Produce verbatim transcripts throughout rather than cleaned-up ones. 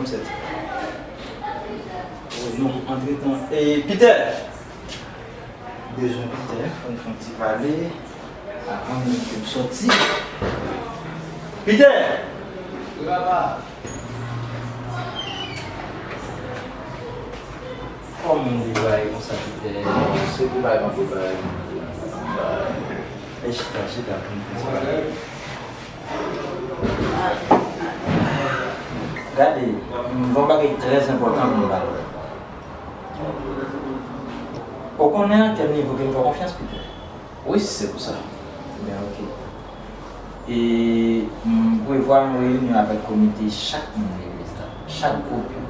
Wi, non, antretan. E, Peter! Bezwen Peter, fò n fè yon ti pale avan menm ke m sòti. Peter! Wi, papa. Kòman w vin bay konsa, Peter? Se pou bay, mwen pou bay. E chita, chita, pou n fè sa. Gade, m gen yon bagay trè enpòtan pou m pale. Ou konnen a kèl nivo ke m fè w konfyans, Peter? Wi, se pou sa. Ben, ok. E m prevwa yon reyinyon avèk komite chak moun legliz la, chak gwoup yo.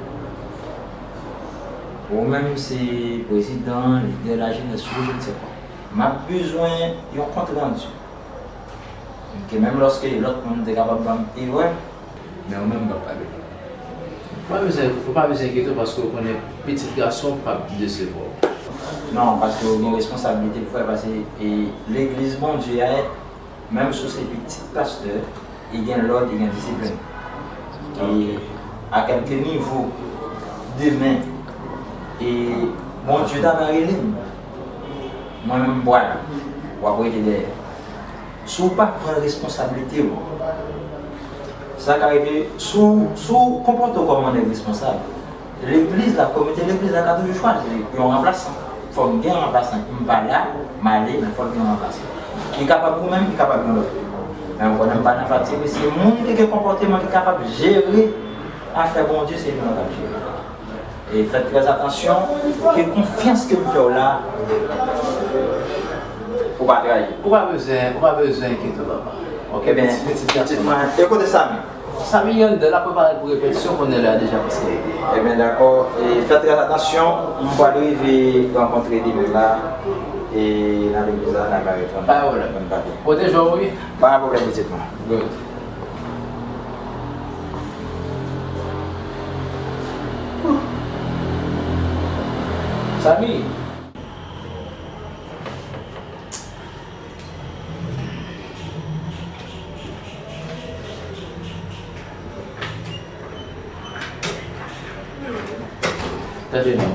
Ou menm se prezidan, lidè lajenès, ou je ne sais quoi. M ap bezwen yon kont randi. Ke menm lòske lòt moun te kapab ban m erè, men ou menm m p ap padone. Ou pa bezwen, ou pa bezwen enkyete w paske ou konnen pitit gason w p ap desevwa w. Non, paske ou gen responsablite pou fè, paske, e, legliz Bondye a, menm si w se pitit pastè, li gen lòd, li gen disiplin. E a kèlke nivo, demen, e Bondye ta va rele m, mwen menm m pral, w ap rete dèyè. Si w pa pran responsablite w, sa ka rive, si w, si w konpòte w kòm yon nèg responsab, legliz la, komite legliz la ka toujou chwazi yon ranplasan. Fòk gen yon ranplasan. M pa la, m ale, men fòk gen yon ranplasan. Li kapab ou menm, li kapab yon lòt. Men ou konnen m pa nan pati, men se moun ki gen konpòteman ki kapab jere afè Bondye, se li menm k ap jere. E fè trè atansyon, ke konfyans ke m fè w la, ou pa trayi. Ou pa bezwen, ou pa bezwen enkyete w, papa. Ok, ebyen, pitit, pitit mwen, e kote Samy? Samy anndan, l ap prepare l pou repetisyon, konnen lè a deja prèske rive. Ebyen, dakò, e fè trè atansyon, m pral rive rankontre demen la, e nan legliz la, n a ka reponn. Pa gen pwoblèm. Pwoteje w, wi. Pa gen pwoblèm, pitit mwen. Good. Samy! Tande non.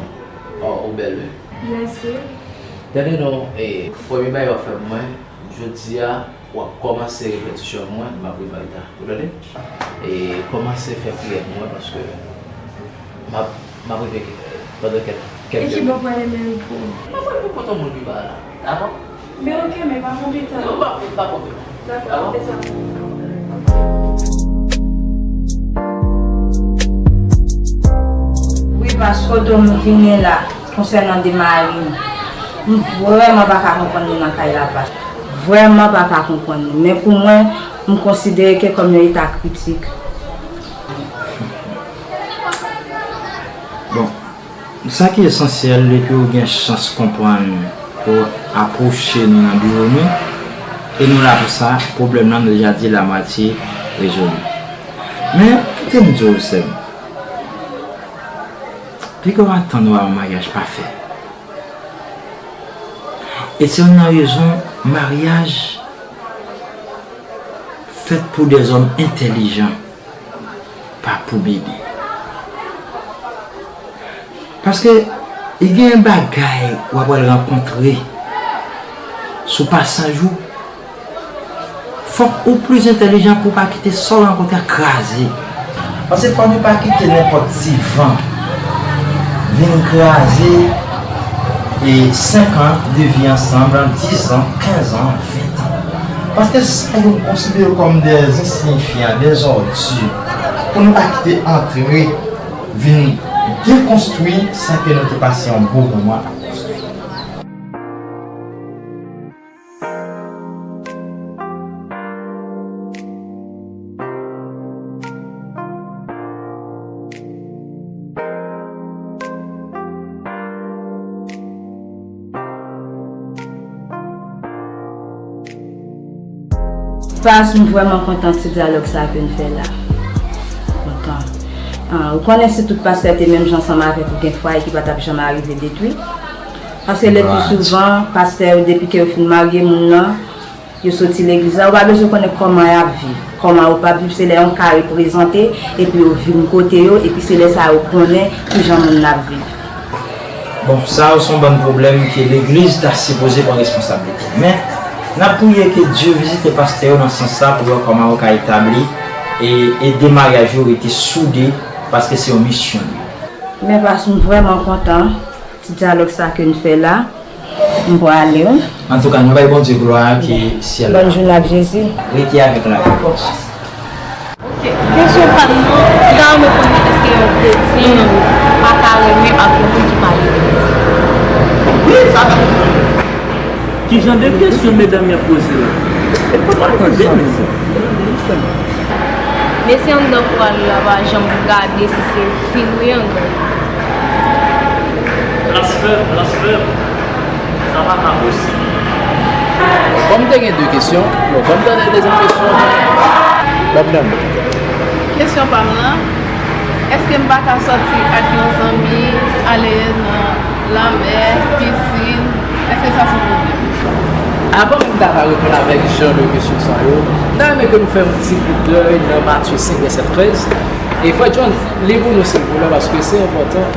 Oh, ou bèl, wi. Mèsi. Tande non, e, premye bagay w ap fè pou mwen, jodi a, w ap kòmanse repetisyon mwen, m ap rive anreta. Ou tande? E kòmanse fè priyè pou mwen, paske m ap, m ap rive, eh, pandan kèk, kèk... E ki bò w prale menm pou? M ap rive kote moun ki pa la. Dakò? Men ok, men pa pran pita. Non, pa, pa pran pita. Dakò, m ap fè sa. Wi, paske w vini la konsènan de mari m. M vrèman pa ka konprann li nan kay la, pa. Vrèman pa ka konprann li. Men pou mwen, m konsidere ke kòm yon eta kritik. Bon, sa ki esansyèl, depi w gen chans konprann pou w apwoche nou nan biwo nou, e nou la pou sa, pwoblèm nan, nou deja di l amwatye rezoli. Men, kite m di w, sè m, piga w atann w a yon maryaj pafè. E se youn nan rezon maryaj fèt pou dèzòm entèlijan, pa pou bebe. Paske, e gen bagay w ap pral rankontre sou pasaj ou. Fòk ou plis entèlijan pou w pa kite sa w rankontre a kraze. Paske fò nou pa kite nenpòt ti van vin kraze e senk an de vi ansanm, dis an, kenz an, ven tan. Paske sa yo konsidere kòm de zensiyifiyan, de zòdi, pou nou pa kite antre vin dekonstwi sa ke nou te pase yon bon moman ap konstwi. Pas, m vrèman kontan ti dyalòg sa ke n fè la. Kontan. Ah, ou konnen si tout pastè te menm jan ansanm avèk ou, gen fwaye ki pa t ap janm arive detwi. Paske le pli souvan, pastè yo, depi ke yo fin marye moun nan, Yo soti legliz la, ou pa bezwen konnen kòman y ap viv. Kòman yo p ap viv, se lè yon ka reprezante, epi yo vin kote yo, epi se lè sa yo konnen kijan moun nan ap viv. Bon, sa yo se yon bann pwoblèm ke legliz ta sipoze pran responsablite. Men, n ap priye ke Dye vizite pastè yo nan sans sa pou wè kòman yo ka etabli e ede maryaj yo rete soude, paske se yon misyon li ye. Men pas, m vrèman kontan ti dyalòg sa ke n fè la. M prale wi. Antouka, nou bay Bondye glwa ke syèl la. Bòn jounen ak Jezi. Rete avèk lavi. Ok, kesyon pa m nan, m ta renmen konnen èske yon kretyen pa ka renmen ak yon moun ki pa legliz? Kijan de kesyon medam y ap poze la? E pa tande menm. Mesye anndan pwal la pa janm gade si se fi l wi anndan. Blasfèm, blasfèm. Sa pa ka posib. Kòm te gen de kesyon, bon, kòm te gen dezyèm kesyon, ban m tande. Kesyon pa m nan, èske m pa ka sòti ak yon zanmi, ale nan lamè, pisin, èske sa se yon pwoblèm? Avan menm ta va reponn avèk jan de kesyon sa yo, m ta renmen ke nou fè yon ti kout dèy nan Matye senk vèsè trèz. E frè John, li pou nou silvouplè, paske se enpòtan.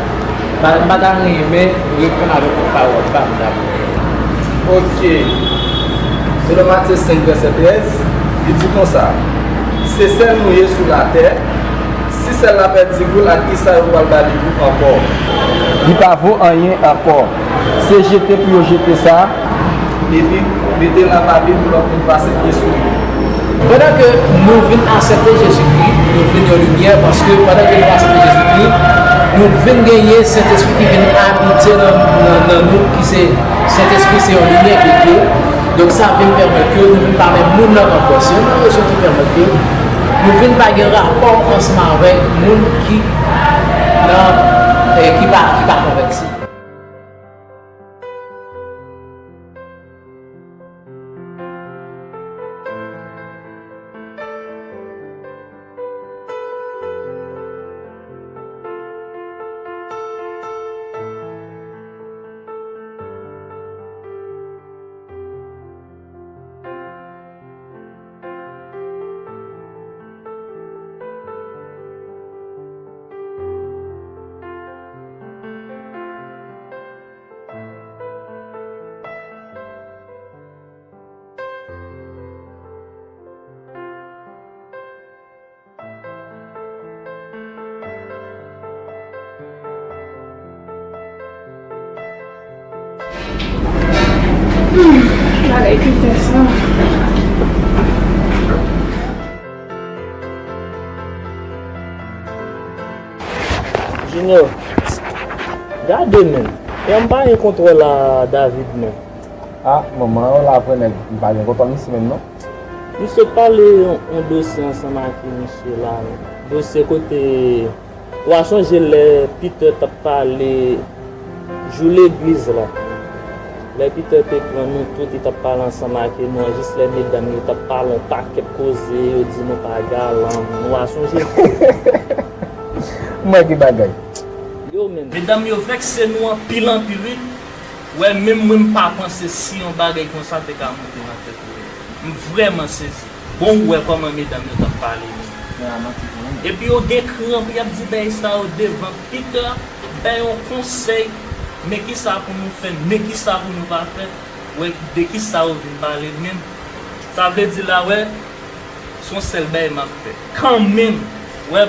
M pa ta renmen reponn avèk yon pawòl pa m dabò. Ok. Selon Matye senk vèsè trèz, li di konsa, se sèl nou ye sou latè, si sèl la pèdi gou l, ak kisa yo pral ba li gou ankò? Li pa vo anyen ankò. Se jete pou yo jete sa. Epi mete l nan papye pou lòt moun pase pye sou li. Pandan ke nou vin aksepte Jezikri, nou vin yon limyè, paske pandan ke nou aksepte Jezikri, nou vin genyen Sentespri ki vin abite nan, nan, nan nou, ki se, Sentespri se yon limyè ke Dye. Donk sa vin pèmèt ke nou vin pa menm moun nan ankò. Se youn nan rezon ki pèmèt ke nou vin pa gen rapò ansanm avèk moun ki nan, eh, ki pa, ki pa konvèti. Bagay ki tès la. Junior, gade menm. Yon pa gen kontwòl a David menm. Ah, manman, la vrè nèg, m pa gen kontwòl misye menm non. M sot pale yon, yon dosye ansanm ak misye la. Dosye kote, w a sonje lè Peter t ap pale jou legliz la. Lè Peter te pran nou tout, li t ap pale ansanm ak nou an, jis lè medam yo t ap pale yon pakèt koze, yo di nou pa galan, w a sonje? M wè ki bagay. Yo menm. Medam yo vèkse nou anpil anpil wi. Wè, menm mwen m pa panse si yon bagay konsa te ka moute nan tèt mwen. M vrèman sezi. Bon, ou wè kòman medam yo t ap pale menm. Epi yo gen kran pou y ap di bagay sa yo devan Peter, bay yon konsèy, men kisa pou nou fè, men kisa pou nou pa fè. Wè de kisa yo vin pale menm. Sa vle di la, wè, se yon sèl bagay m ap fè. Kanmenm, wè,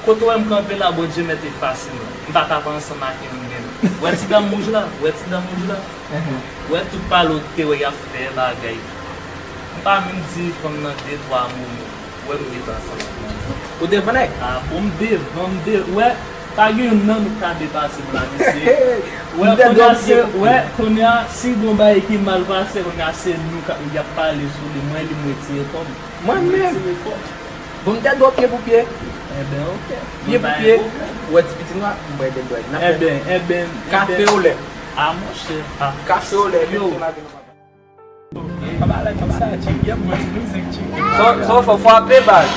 kote w wè m kanpe la, Bondye mèt efase m la. M pa ka pa ansanm ak youn menm. Wè ti dam wouj la, wè ti dam wouj la. Wè tout pale w te wè y ap fè bagay. M pa menm di fanm nan de twa mo non. Wè m ret ansanm ak li. Ou te fè nèg? Ah bon, m devan, m de, wè, pa gen youn nan nou k ka depase m la, mesye. Wè, kounye a se, wè, kounye a, si gon bagay ki mal pase, kounye a se nou k ap, y ap pale sou li, mwen li m retire kò m. Mwen menm. Bon, m te dwe pye pou pye. Enben, ok. Pye pou pye. Ou wè ti pitit nwa, m bay bèl dwèt. Enben, enben. Kafe olè. A monchè. Kafe olè. Yo. Sa w fè, w frape bal.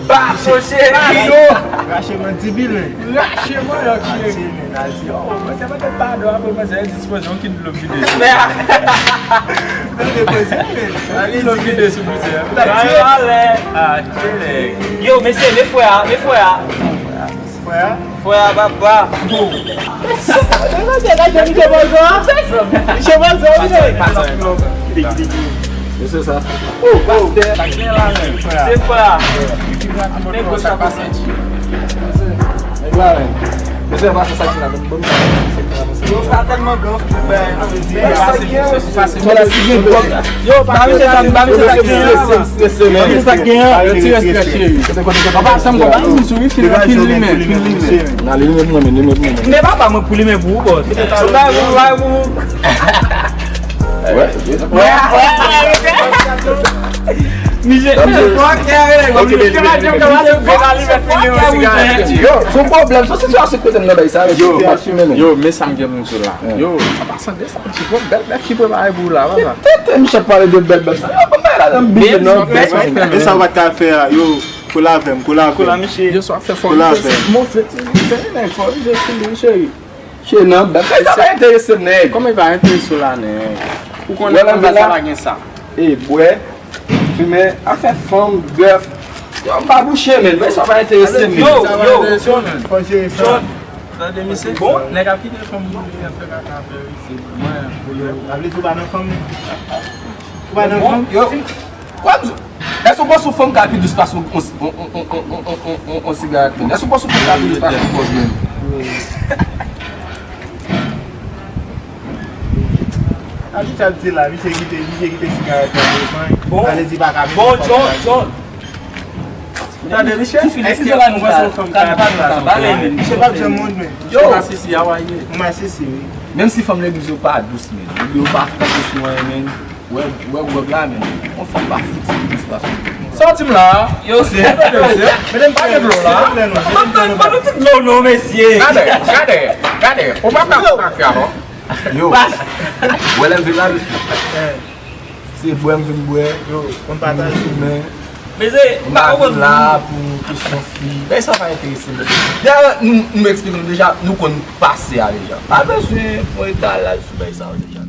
Ba, mon cheri, yo! Rache mwen di bilen. Rache mwen, yo, cheri. Al di, oh, mwen se pa te padon, apre mwen se dispoze yon kit dlo vide sou. Mwen depoze, men. Kit dlo vide sou mwen se. Ah, cheri. Yo, mesye, men frè a, men frè a. Frè a? Frè a, papa. Misye bozo, misye bozo, misye. Mesye sa. Oh, pastè. Se frè a. Nego sa pase. Mesye, pase sa ki la. Yo, sa tèlman gran. Yo, ba misye sa, ba misye sa. Mesye sa gen an, yo ti respè cheri. Papa, sa m konprann, moun sou wi, fin limen, fin limen. Nan limen pou mwen, limen pou mwen. Men papa, mwen pou limen pou ou, bòs. Bay pou, bay pou. Misye, misye fò kè, yo, se yon pwoblèm, se yon sitiyasyon kote m nan bay sa, yo, yo, men sa m gen pou m di la. Yo, papa, sanble sa, ti pwòp bèl bèf ki prepare pou ou la, papa. Tete, misye ap pale de bèl bèf sa. Yo, kòman la nan biten non? E sa w pa t ka fè a, yo, koule avè m, koule avè m. Koule avè m. Yo, sa w ap fè fò. Koule avè m. Move, se, se nèg fò, misye fini, cheri. Che nan bèf. Sa pa enterese nèg. Kòman e pa enterese w la, nèg? Ou konnen konpa sa pa gen sa. E bwè, fimen, afè fanm, bèf. Yo, m pa bouche, men. Men sa pa enterese m. Yo, yo, John, John, tande misye. Bon, nèg ap kite fanm li ap fè kaka avè l isit. Mwen, pou yo. Sa vle di ou pa nan fanm li? Ou pa nan fanm? Yo. Kwè m, èske w panse yon fanm ka pi dous pase yon, yon, yon sigarèt, menm? Èske w panse yon fanm ka pi dous pase yon pòz, menm? A, misye ap di la, misye kite, misye kite sigarèt la devan. Bon. Sa vle di pa ka mete fanm nan. John, John. Tande, misye, èske w panse yon fanm ka pi dous pase yon pòz? Misye p ap janm moun, men. Yo. Misye masisi, a w a ye? Mwen masisi, wi. Menm si fanm legliz yo pa dous, men. Yo pa kanpe sou anyen, men. Wè, wè gwòg la, men. Yon fanm pa fouti pou dous pase. Sa w di m la? Yo, se. Mete m pa gen dlo la. Ban nou ti dlo non, mesye. Gade, gade, gade. Ou pa ka fè non. Yo. Wè lè m vin la, mesye. Se bwè m vin bwè. Yo, konn pataje. Men. Mesye, m pa konprann. M pa vin la pou kesyon fi. Bagay sa pa enterese m. Dayè, nou, nou eksplike nou deja, nou konn pase a deja. Pa bezwen fè yon etalaj sou bagay sa yo deja.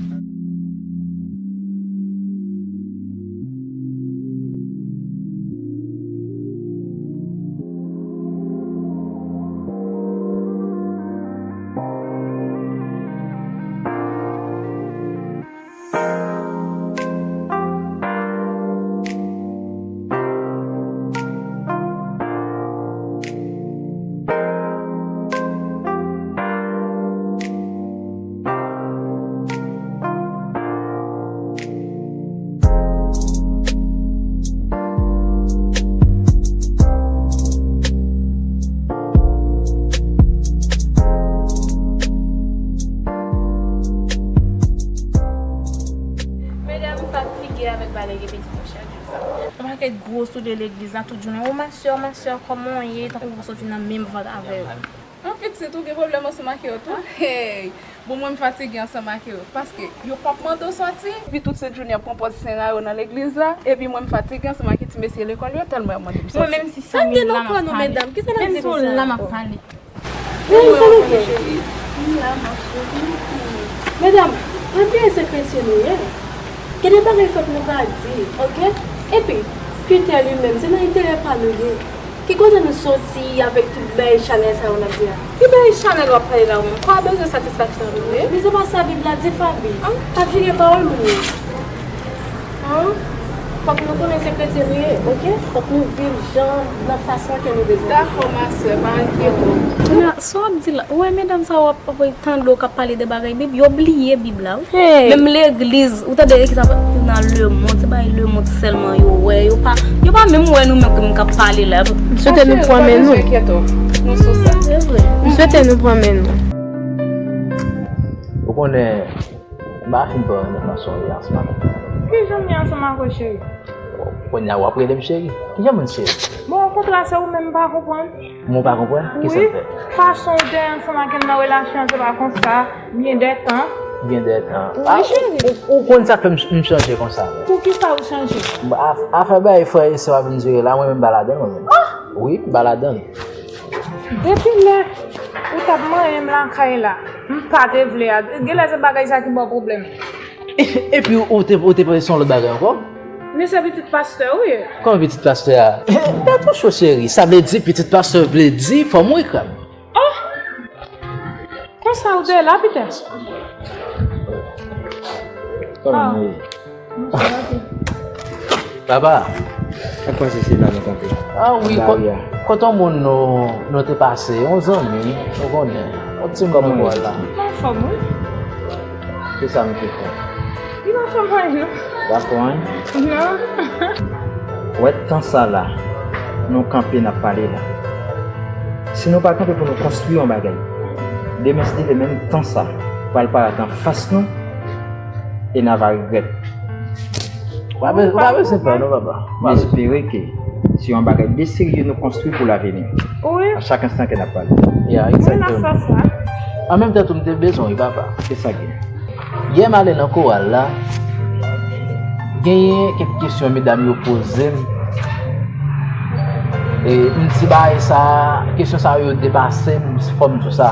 Medam, m fatige avèk balege pitit mwen chak jou sa. Yon pakèt gwo soulye legliz la tout jounen. O ma sè, ma sè, kòman w ye? Tankou w soti nan menm vant avè yo. An pitit, ou gen pwoblèm ansanm ak yo tou? Hey! Bon, mwen m fatige ansanm ak yo, paske yo p ap mande w sòti. Epi tout sent jounen y ap pran pòz sen rayo nan legliz la, epi mwen m fatige ansanm ak ti mesye lekòl yo, tèlman y ap mande m sòti. Mwen menm si se m la m ap pale. Menm si w la m ap pale. Wi, sa nou fè? M la, ma cheri. Medam, pa bliye se kretyen nou ye. Gen de bagay fòk nou ka di, oke? Epi, Peter li menm, se nan enterè pa nou ye. Ki kote nou soti avèk tout bèy chanèl sa yo n ap di a? Ki bèy chanèl w ap pale la ou menm? Kò a bezwen satisfaksyon tou vre? Men se pa sa Bib la di, Faby. Pa vire pawòl moun yo. An? Fòk nou konnen se kretyen nou ye, oke? Fòk nou viv jan, nan fason ke nou bezwen viv. Dakò, ma sè, pa enkyete w. Kounye a, sa w ap di la, ou wè medam sa yo ap, ap tande w k ap pale de bagay Bib, yo bliye Bib la, wi. Hey! Menm legliz, ou tande ki sa nan lemonn, se bagay lemonn sèlman yo wè, yo pa, yo pa menm wè nou menm k ap pale la. M swete nou pran men nou. Se vre. M swete nou pran men nou. Ou konnen, m pa fin pran nan fason w ye an se moman. Kijan m ye ansanm ak ou, cheri? Kounye a w ap rele m cheri. Kijan moun cheri? Bon, okontrè, se ou menm m pa konprann. Mwen pa konprann. Kisa m fè? Wi, fason w te ansanm ak m nan relasyon an, se pa konsa. Byen dè tan. Byen dè tan. Wi, cheri. Ou, ou konn sa k fè m, m chanje konsa. Poukisa ou chanje? Afè bay frè e sè w ap vin jere la, mwen menm m pa ladan l, mwen menm. Wi, m pa ladan l. Depi lè ou t ap manyen m lakay la, m pa te vle a. Genlè se bagay sa ki ba w pwoblèm. Epi ou te, ou te panse se yon lòt bagay ankò? Men se pitit pastè ou ye. Kòman pitit pastè a? Tèt ou cho cheri. Sa vle di pitit pastè vle di fò m ri krab. Oh! Konsa ou te la, Pita? Kòman nou ye? Papa. Ak pase se la nou kanpe. Ah wi, Lari a. Kote yon moun nou, nou te pase, yon zanmi, ou konnen, yon ti moun Kòman nou ye? La. Mwen anfòm, wi. Se sa m te fè. Li pa fè mwen non. Dakò, hein? Non. Wè tan sa la, nou kanpe n ap pale la. Si nou pa kanpe pou nou konstwi yon bagay, demen si Dye vle menm tan sa pral parèt anfas nou e n a va regrèt. Ou pa bezwen pè non, papa. M espere ke se yon bagay de serye nou konstwi pou lavini. Wi. A chak enstan ke n ap pale. Ya, Mwen la egzakteman. Sa sa. An menm tan tou m te bezwen wi, papa. Se sa gen. Yè m ale nan koral la, genyen kèk kesyon medam yo poze m. E m di bagay sa, kesyon sa yo depase m, fò m di w sa.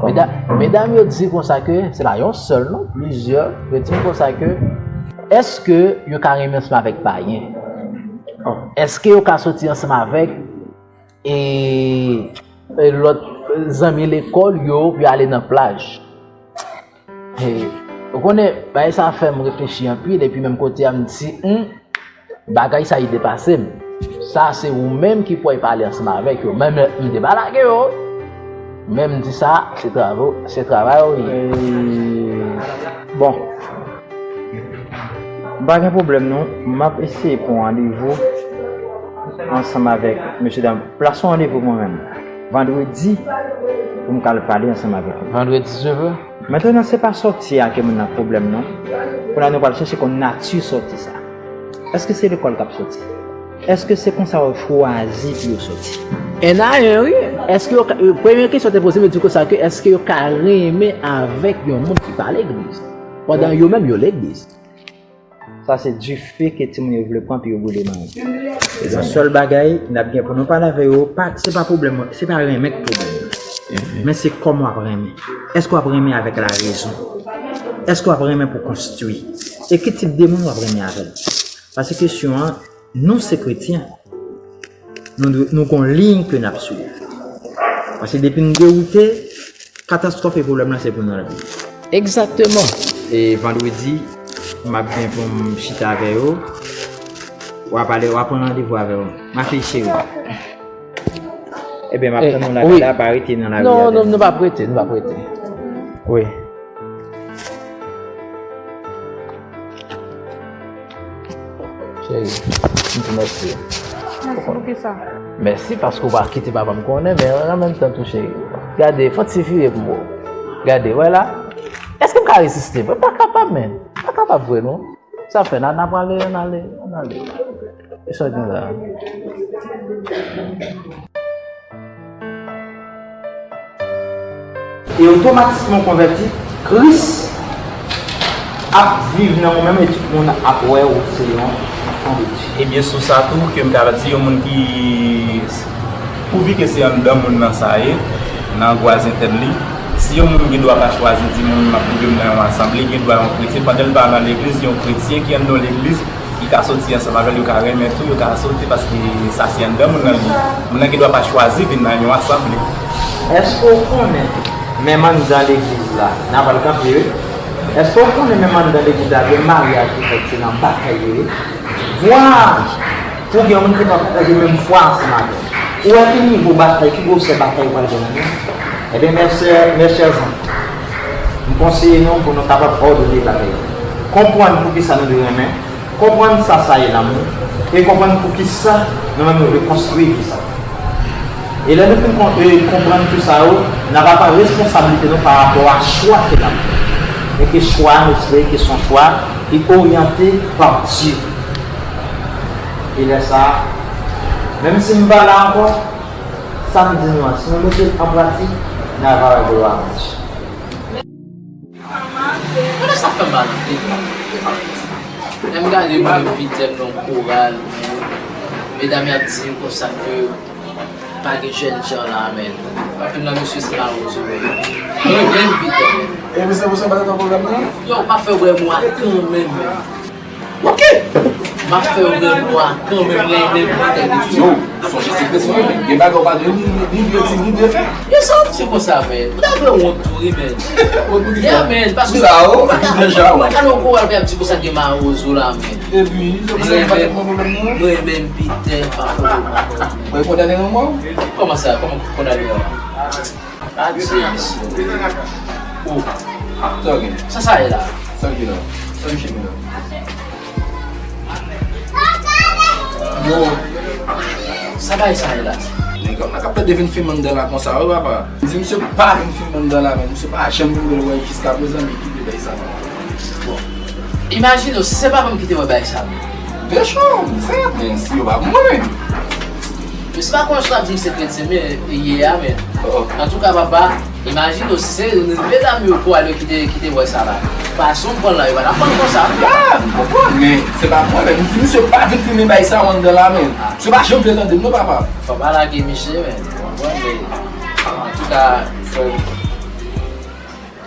Medam, medam yo di konsa ke, se pa yon sèl non, plizyè, yo di m konsa ke, èske yo ka renmen ansanm avèk payen? Èske yo ka soti ansanm avèk e, e lòt zanmi lekòl yo pou y ale nan plaj? E, ou konnen, bagay sa fè m reflechi anpil, epi menm kote a m di, hmm, bagay sa yo depase m. Sa se ou menm ki pou al pale ansanm avèk yo. Men m te pa lage yo. Men m di sa, se travay, se travay ou ye. E, bon, m pa gen pwoblèm non. M ap eseye pran randevou ansanm avèk mesye dam. Plase yon randevou mwen menm. Vandredi, pou m ka al pale ansanm avèk li. Vandredi, si Dye vle. Mentnan, se pa sòti a ke moun nan pwoblèm non. Kounye a nou pral chèche konn nati sòti sa. Èske se lekòl k ap sòti? Èske se konsa yo chwazi pou yo sòti? N a en, wi. Èske yo ka, premye kesyon te poze m, yo di konsa ke èske yo ka renmen avèk yon moun ki pa legliz? Pandan yo menm yo legliz. Sa se dife ke timoun yo vle pran pou yo boule mari. Yon sèl bagay n ap gen pou nou pale avè yo, pa, se pa pwoblèm, se pa renmen k pwoblèm nan. Men se kòman w ap renmen. Èske w ap renmen avèk larezon? Èske w ap renmen pou konstwi? E ki tip de moun w ap renmen avè l? Paske kesyon an, nou se kretyen. Nou, dwe- nou gon liy ke n ap swiv. Paske depi n dewoute, katastwòf e pwoblèm nan se pou nou l ap vin. Egzakteman. E vandredi, m ap gen pou m chita avè yo. W a pale, w a pran randevou avè yo. Ma fille chérie. Ebyen, m ap tann nou lakay la, pa rete nan lari a. Non, non, nou p ap rete, nou p ap rete. Wi. Cheri, m di mèsi. Mèsi pou kisa? Mèsi paske w pa kite papa m konnen, men an menm tan tou, cheri. Gade, fò ti vire pou mwen. Gade, wè la. Èske m ka reziste? Mwen pa kapab, men. M pa kapab vre, non. Sa fè, n a, n a prale, n ale, n ale. E sa gen la? E otomatikman w konvèti, Kris ap viv nan ou menm e tout moun ap wè ou se yon anfan de Dye. Ebyen, sou sa tou, ke m ta di yon moun ki, pouvi ke se anndan moun nan sa ye, nan angwas entèn li, si yon moun gen dwa pa chwazi di moun m ap twouve m nan yon asanble, gen dwa yon kretyen, pandan l pa nan legliz, yon kretyen ki anndan yon legliz, ki ka soti ansanm avè l, yo ka renmen tou, yo ka soti, paske sa se anndan moun nan li ye. Moun nan gen dwa pa chwazi vin nan yon asanble. Èske w konnen, menm anndan legliz la, n a pral kanpe, wi. Èske w konnen, menm anndan legliz la, gen maryaj ki fèt, se nan batay yo ye? Vwa! Pou gen yon moun ki pa pataje menm fwa ansanm avè w. Ou wè ki nivo batay, ki gwosè batay ou pral gen la menm? Ebyen, mè sè, mè sè zanmi, m konseye nou pou nou kapab òdone bagay yo. Konprann poukisa nou dwe renmen, konprann sa sa ye lanmou, e konprann poukisa nou menm nou dwe konstwi vi sa. E lè nou fin kon- e konprann tou sa yo, n ap pran responsablite nou pa rapò a chwa ke n ap fè. E ke chwa a nou espere ke se yon chwa ki oryante pa Dye. E lè sa a, menm si m pa la ankò, sa m di nou an, si nou mete l an pratik, n a va wè glwa a Bondye. Konnen sa fè mal anpil. Lè m gade mwen menm Pitè m nan koral, Medam y ap di konsa ke pa gen jèn jan la, men. Anpil nan mesye se mawozo yo ye. Mwen menm, Peter, men. E misye, misye pa t nan pwoblèm nan? Yo, m ap fè w bwè mwa kanmenm, men. Ok. M ap fè w bwè mwa kanmenm, men, men, men, men. Yo, sonje se presyon, men. Gen bagay w pa dwe ni, ni, ni dwe di, ni dwe fè. Yo, sa w di konsa, men. Ou ta dwe wont tou, wi, men. Wont pou ki sa? Yeah, men, paske... Pou sa, o, ki deja, wè. Alò, kou w ap ap di konsa gen mawozo la, men. Epi, se pou sa yo pa t nan pwoblèm nan? Mwen menm, Peter, pa fè w mal. Mwen kondane nan mò? Kòman sa? Kòman kondane nan mò? Pa di sa, mesye. O. Sa w gen? Sa sa ye la? Sa w gen la? Sa misye gen la? Yo. Sa bay sa ye la? Nèg la k ap plede vin fè m anndan la konsa, wi, papa. M di misye pa vin fè m anndan la, men misye pa janm vin wè l wè jiskaprezan, men ki te bay sa, non. Bon. Imajine w, si se papa m ki te wè bay sa, men. Pechon, se, men si yo pa mwen. Yo, se pa konn sa di m se kretyen, men, ye a, men. Oh. Antouka, papa, imajine w, si se medam yo, pwal yo ki te, ki te wè sa la. Fason m pran l la, yo pa t ap pran l konsa. Ah, m konprann, men se pa mwen, men m di misye pa vin fè m bay sa anndan la, men. Ah. Misye pa janm vle tande m, non, papa. Fò pa lage misye, men. Ou konprann, men, antouka, frè m.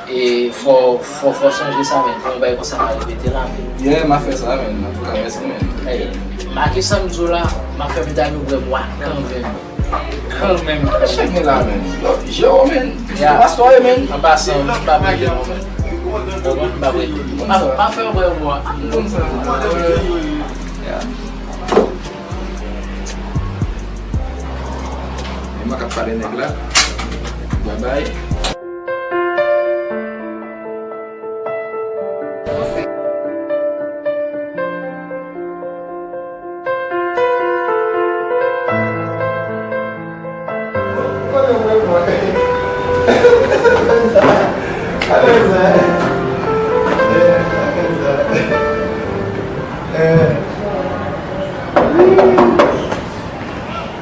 E fò, fò, fò sonje sa, men. Pou yon bagay konsa pa repete la, men. Yeah, m a fè sa, men. Antouka, mèsi, men. Ey, make sa m di w la, m a fè medam yo bwè mwa kanmenm. Kanmenm. Chèk men la, men. Yo, Jero, men. Yeah. Pastè, men. An pasan, m pa bliye non, men. Bon, m pa bliye. M pa, m pa fè w bwè mwa. Konn sa. Yeah. E mwen k ap pale nèg la. Babay. Eh.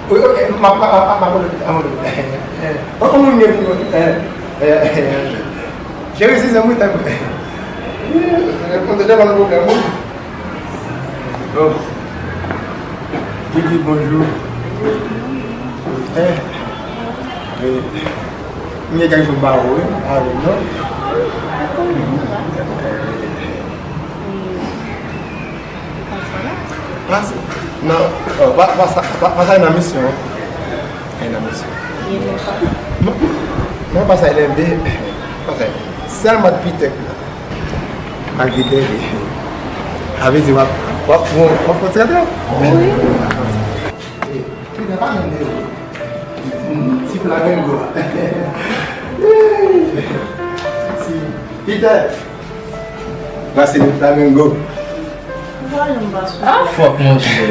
Wi, ok, m ap, m ap, m ap, m ap, m ap, on moun gen pou mwen. Cheri, si se mwen, tanpri. Konte devan pwoblèm, wi. Oh. Gigi, bonjou. Eh. Wi. M gen kèk jou m pa wè w, wi, avè m, non? Pase. Non, oh, pa, pa sa, pa, pa sa nan misyon. E nan misyon. Non, non, pa sa, L M B. Pa sa. Sèlman Pitèk la. Ak Pitèk. Sa vle di w ap, w ap, w ap, w ap fè trè trè. Wi. Pitèk pa menm de. Ti flamengo. Ti Pitèk. Brasili Flamengo. Ah, fòk, monchè.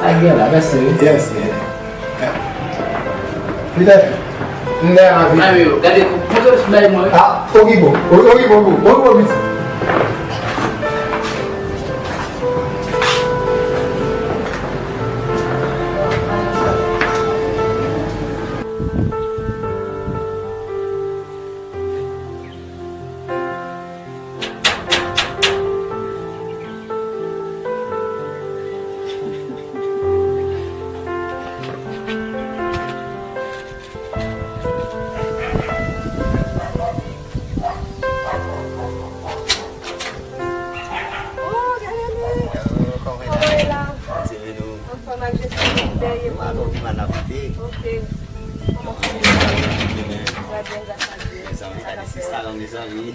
Ay, gen la, mèsi, wi. Yes, yeah. Peter, m dèyè avi. Ay, yo, gade, montre w sou bay mwen. Ah, okipo, okipo, okipo, piti. Oh, gade li! Kòman e la? Kòman e la? Ann sèvi nou. Anfòm ak Jezi, dèyè pou nou. Atò, ki mal ap fè? Ok. Kòman fanmi yo? Trè byen, gras a Dye. Mezanmi, gade sista lan, mezanmi.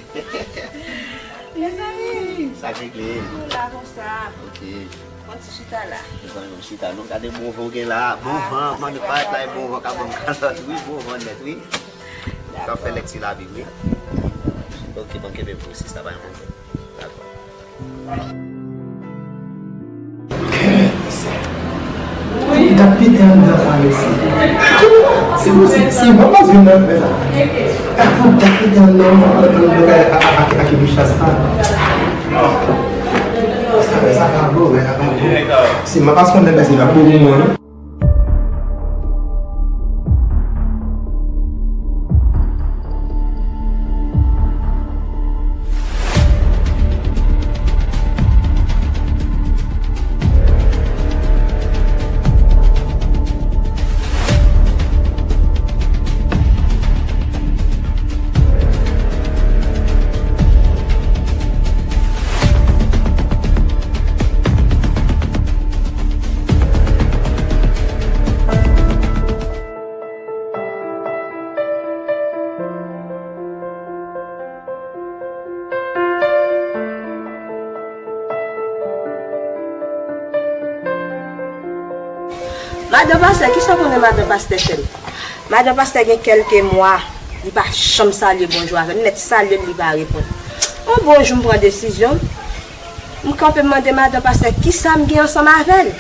Mezanmi! Sa k regle? Nou la konsa. Ok. Bon ti chita la. Mezanmi, bon chita. Nou gade bon van w gen la. Bon van, mande pa la, bon van ka ban m kalòt. Wi, bon van nèt, wi. Dakò. K ap fè lèkti Labib, wi. Ok, bon, kenbe pou sista, pa yon pwoblèm. Dakò. Pou dat Pitè anndan sa, mesye. Se posib, si mwen pa vin nan fè sa. Pou dat Pitè anndan, mwen pa vin nan fè sa ak, ak, ak Bichas pa. Sa, sa pa bon, men sa pa bon. Si mwen pa konn lè mesye la pou mwen. Madan pastè, kisa w konnen madan pastè fè m? Madan pastè gen kèlke mwa, li pa janm salye bonjou avè m. M mèt salye l, li pa reponn. Yon bon jou, m pran desizyon, m kanpe, m mande madan pastè kisa m gen ansanm avè l.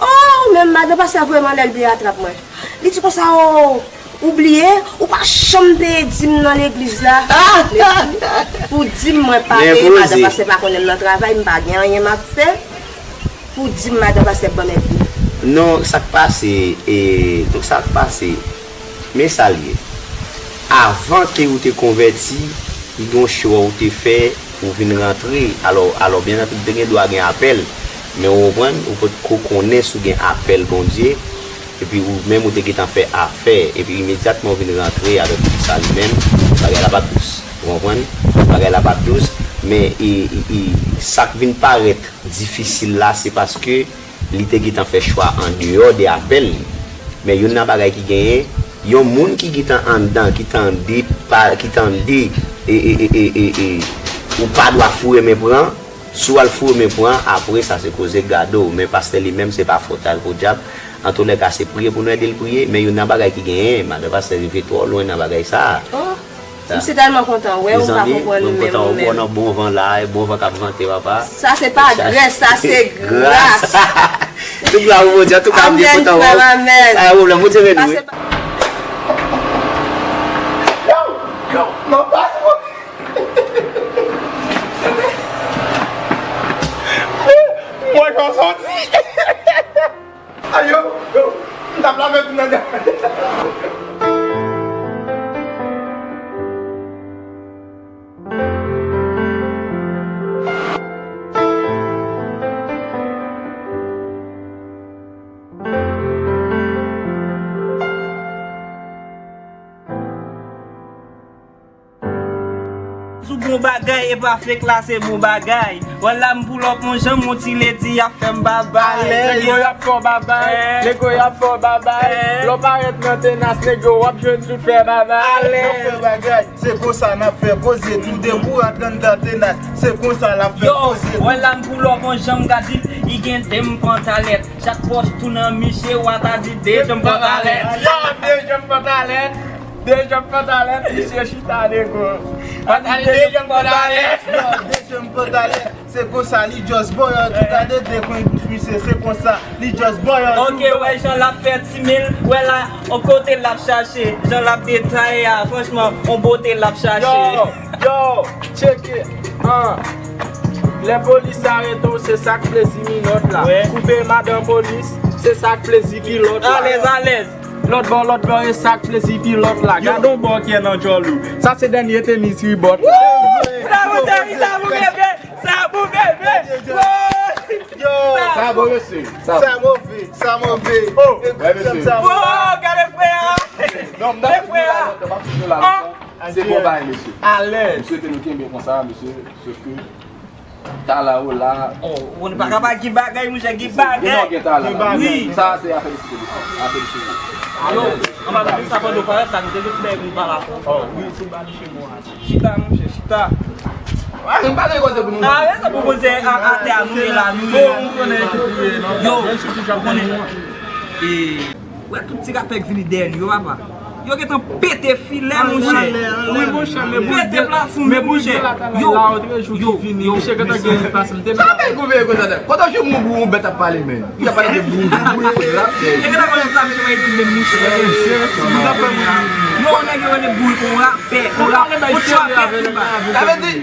Oh, men madan pastè vrèman lè l vle atrap mwen. Li di konsa, oh, ou bliye, ou pa janm peye dim nan legliz la. Men pou, pou dim mwen pa peye, madan pastè pa konnen m nan travay, m pa gen anyen m ap fè. Pou dim madan pastè ban m èd li. Non, sa k pase, e, donk sa k pase, men sa l ye. Avan ke ou te konvèti, li gen yon chwa ou te fè, ou vin rantre. Alò, alò, byen antandi, te gen dwa gen apèl, men ou konprann, ou potko konnen si w gen apèl Bondye, epi ou menm ou te gentan fè afè, epi imedyatman ou vin rantre avèk fi sa li menm, bagay la p ap dous. Ou konprann? Bagay la p ap dous, men e, e, e, sa k vin parèt difisil la, se paske li te gentan fè chwa andeyò de apèl li. Men youn nan bagay ki genyen, yon moun ki gentan anndan, ki tande, pa, ki tande, e, e, e, e, e, e, ou pa dwa foure men pran, si w al foure men pran, apre sa se koze gade w. Men pastè li menm, se pa fòt al podyab. Antoulèka, se priye pou nou ede l priye, men youn nan bagay ki genyen, madan pastè rive twò lwen nan bagay sa a. Oh. M se tèlman kontan wè w, m pa konprann ou menm, ou menm. Mezanmi, mwen kontan wè w nan bon van la, e bon van k ap vante, papa. Sa se pa grès, sa se gras. Tout glwa pou Bondye, an tou ka, m byen kontan wè w. Amèn, frè m, amèn. Pa gen pwoblèm, Bondye beni w, wi. Yo, yo, m ap pase pou mwen jan w soti. Ayo, yo, m t ap lave tou nan gade. Sou bon bagay, e pa fake la se bon bagay. Wè la m pull up on janm, on ti lady ap fè m babay. Alèz. Nego y ap fè w babay, nego y ap fè w babay. Lè w parèt nan tenas, nego w ap jwenn tout fè babay. Alèz. N ap fè bagay, se konsa n ap fè koze. Tou de bourad anndan tenas, se konsa l ap fè koze. Yo, wè la m pull up on janm, gad li, li gen de m pantalèt. Chak pòch tou nan miche, w a ta di de janm pantalèt. Yo, de janm pantalèt. De janm pantalèt, misye chita nego. Yo, de janm pantalèt, se konsa li just boyòt tou. Gade de kwen bouch misye, se konsa li just boyòt tou. Ok, wè jan l ap fè ti mil, wè la, on kote l ap chache, jan l ap detaye a, franchman, on bote l ap chache. Yo, yo, tcheke, an. Lè polis arete w, se sa k plezi minòt la. Koupe madan polis, se sa k plezi kilòt la. Alèz, alèz. Lòt bò, lòt bò, e sa k plezi kilòt la. Gade yon bò ki nan djòl ou. Sa se dènye tenis Reebok. Wouy! Sa pou tèri, sa pou bebe, sa pou bebe. Yo! Sa bon, mesye. Sa move, sa move. Oh! Wè, mesye. Oh, gade frè a. Non, m t ap fini la lontan, m ap fini la lontan. Se bon bagay, mesye. Alèz. M swete nou kenbe konsa, mesye. Sòf ke Tala ou la. Oh, ou pa ka pa gen bagay, monchè, gen bagay. Non, gen tala. Gen bagay. Wi. Sa se afè de site. Afè de site. Alo, anba nou sa pandan w parèt la, nou te gen ti bagay pou nou pale. Oh, wi, sou ba misye bon a. Chita, monchè, chita. Ah, nou pa gen koze pou nou. Ah, e sa pou koze a, atè a nou ye la, nou ye. Yo, ou konnen. E Wè tout ti rapè k vini dèyè nou yo, papa. Yo gentan pete filè, monchè. Wi, monchè, men pete plafon, men monchè. Yo, yo, yo, mesye. Sa fè gouvènman konsa, kote w jwenn moun bouyon bèt ap pale, men? Li ap pale de bouyon, bouyon, rapè. E gentan konn sa, mesye, mwen di menm, monchè. Yo, nèg yo rele bouyon, on rapè, on rapè, on trapè, pi ba. Sa vle di,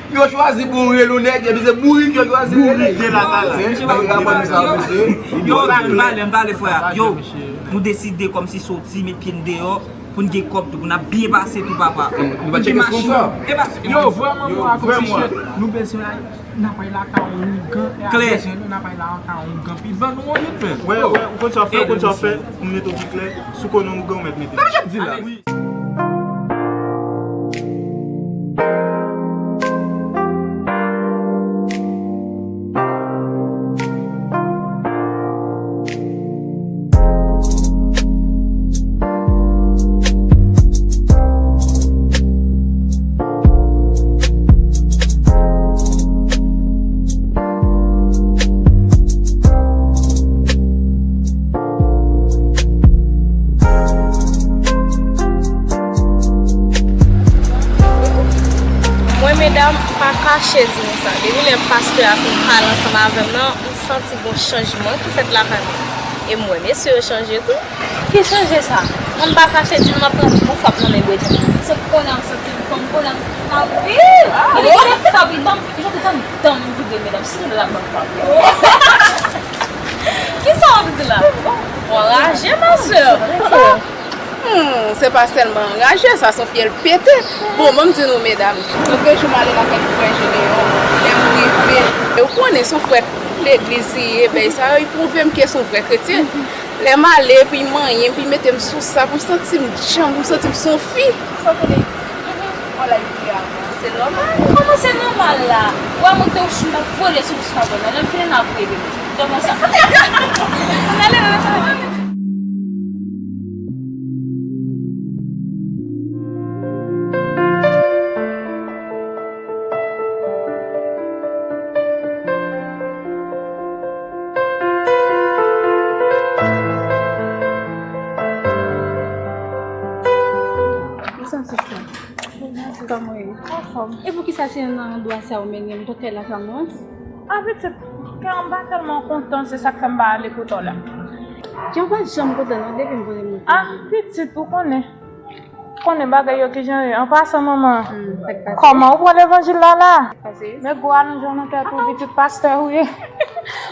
Yo chwazi pou yon rele yon nèg, epi se bourik yo chwazi rele. Bourik de la tala. Yo, m pale, m pale, frè. Yo, nou deside kòmsi soti, met pye n deyò, pou n gen kòb tou, pou n ap byen pase tou, papa. Nou pa tcheke sponsò. Yo, vrèman, nou bezwen, n ap al lakay yon ougan, e ap bezwen nou, n ap al lakay yon ougan, pi ban nou yon youn, men. Wè, wè, ou konn sa w fè, ou konn sa w fè, pou m mete w pi klè, si w konnen yon ougan, ou mèt mete. Sa m ap di la? Wi. Pa kache di nou sa. Depi lè pastè a fin pale ansanm avè m nan, m santi gon chanjman ki fèt lakay mwen. E m wè mesye yo chanje tou. Ki chanje sa? Mwen m pa kache di nou m ap pran bon frap nan men Bredyen. Se kounye a m santi m kòm kounye a m santi m anpil. E depi lè frap li ban m, li fè tout tan m vide medam. Sitou lè l ap ban m frap. Kisa w ap di la? Ou anraje, ma sè. Hmm, se pa sèlman anraje, sa se yon fyèl pete. Bon, ban m di nou, medam, lòt jou m ale lakay frè Jedeyon, lè m rive, e ou konnen se yon frè legliz li ye, bèy sa yo, li pwouve m ke se yon vrè kretyen. Lè m ale, epi l manyen m, epi l mete m sou sa, pou m santi m djanm, pou m santi m se yon fi. Sa w tande? Vwala, li ye a. Se nòmal. Kòman se nòmal la? Ou a monte yon chou, m ap vole sou bouch pa bò nan. Lè m fini, n ap rele. Dòmi sa. N ale, n ale. Kòman w ye? Anfòm. E poukisa se nan andwa sa ou mennen m, tòtè la pa mwen? A pitit, kè m pa tèlman kontan, se sa k fè m pa ale kote w la. Kè w pa janm kontan non, depi m konnen m. A pitit, ou konnen. Konnen bagay yo kijan ye. An pasan, manman, hmm, sa k pase? Kòman ou pran levanjil la la? Sa k pase? Men gwo alonjman nan tèt ou, pitit pastè ou ye.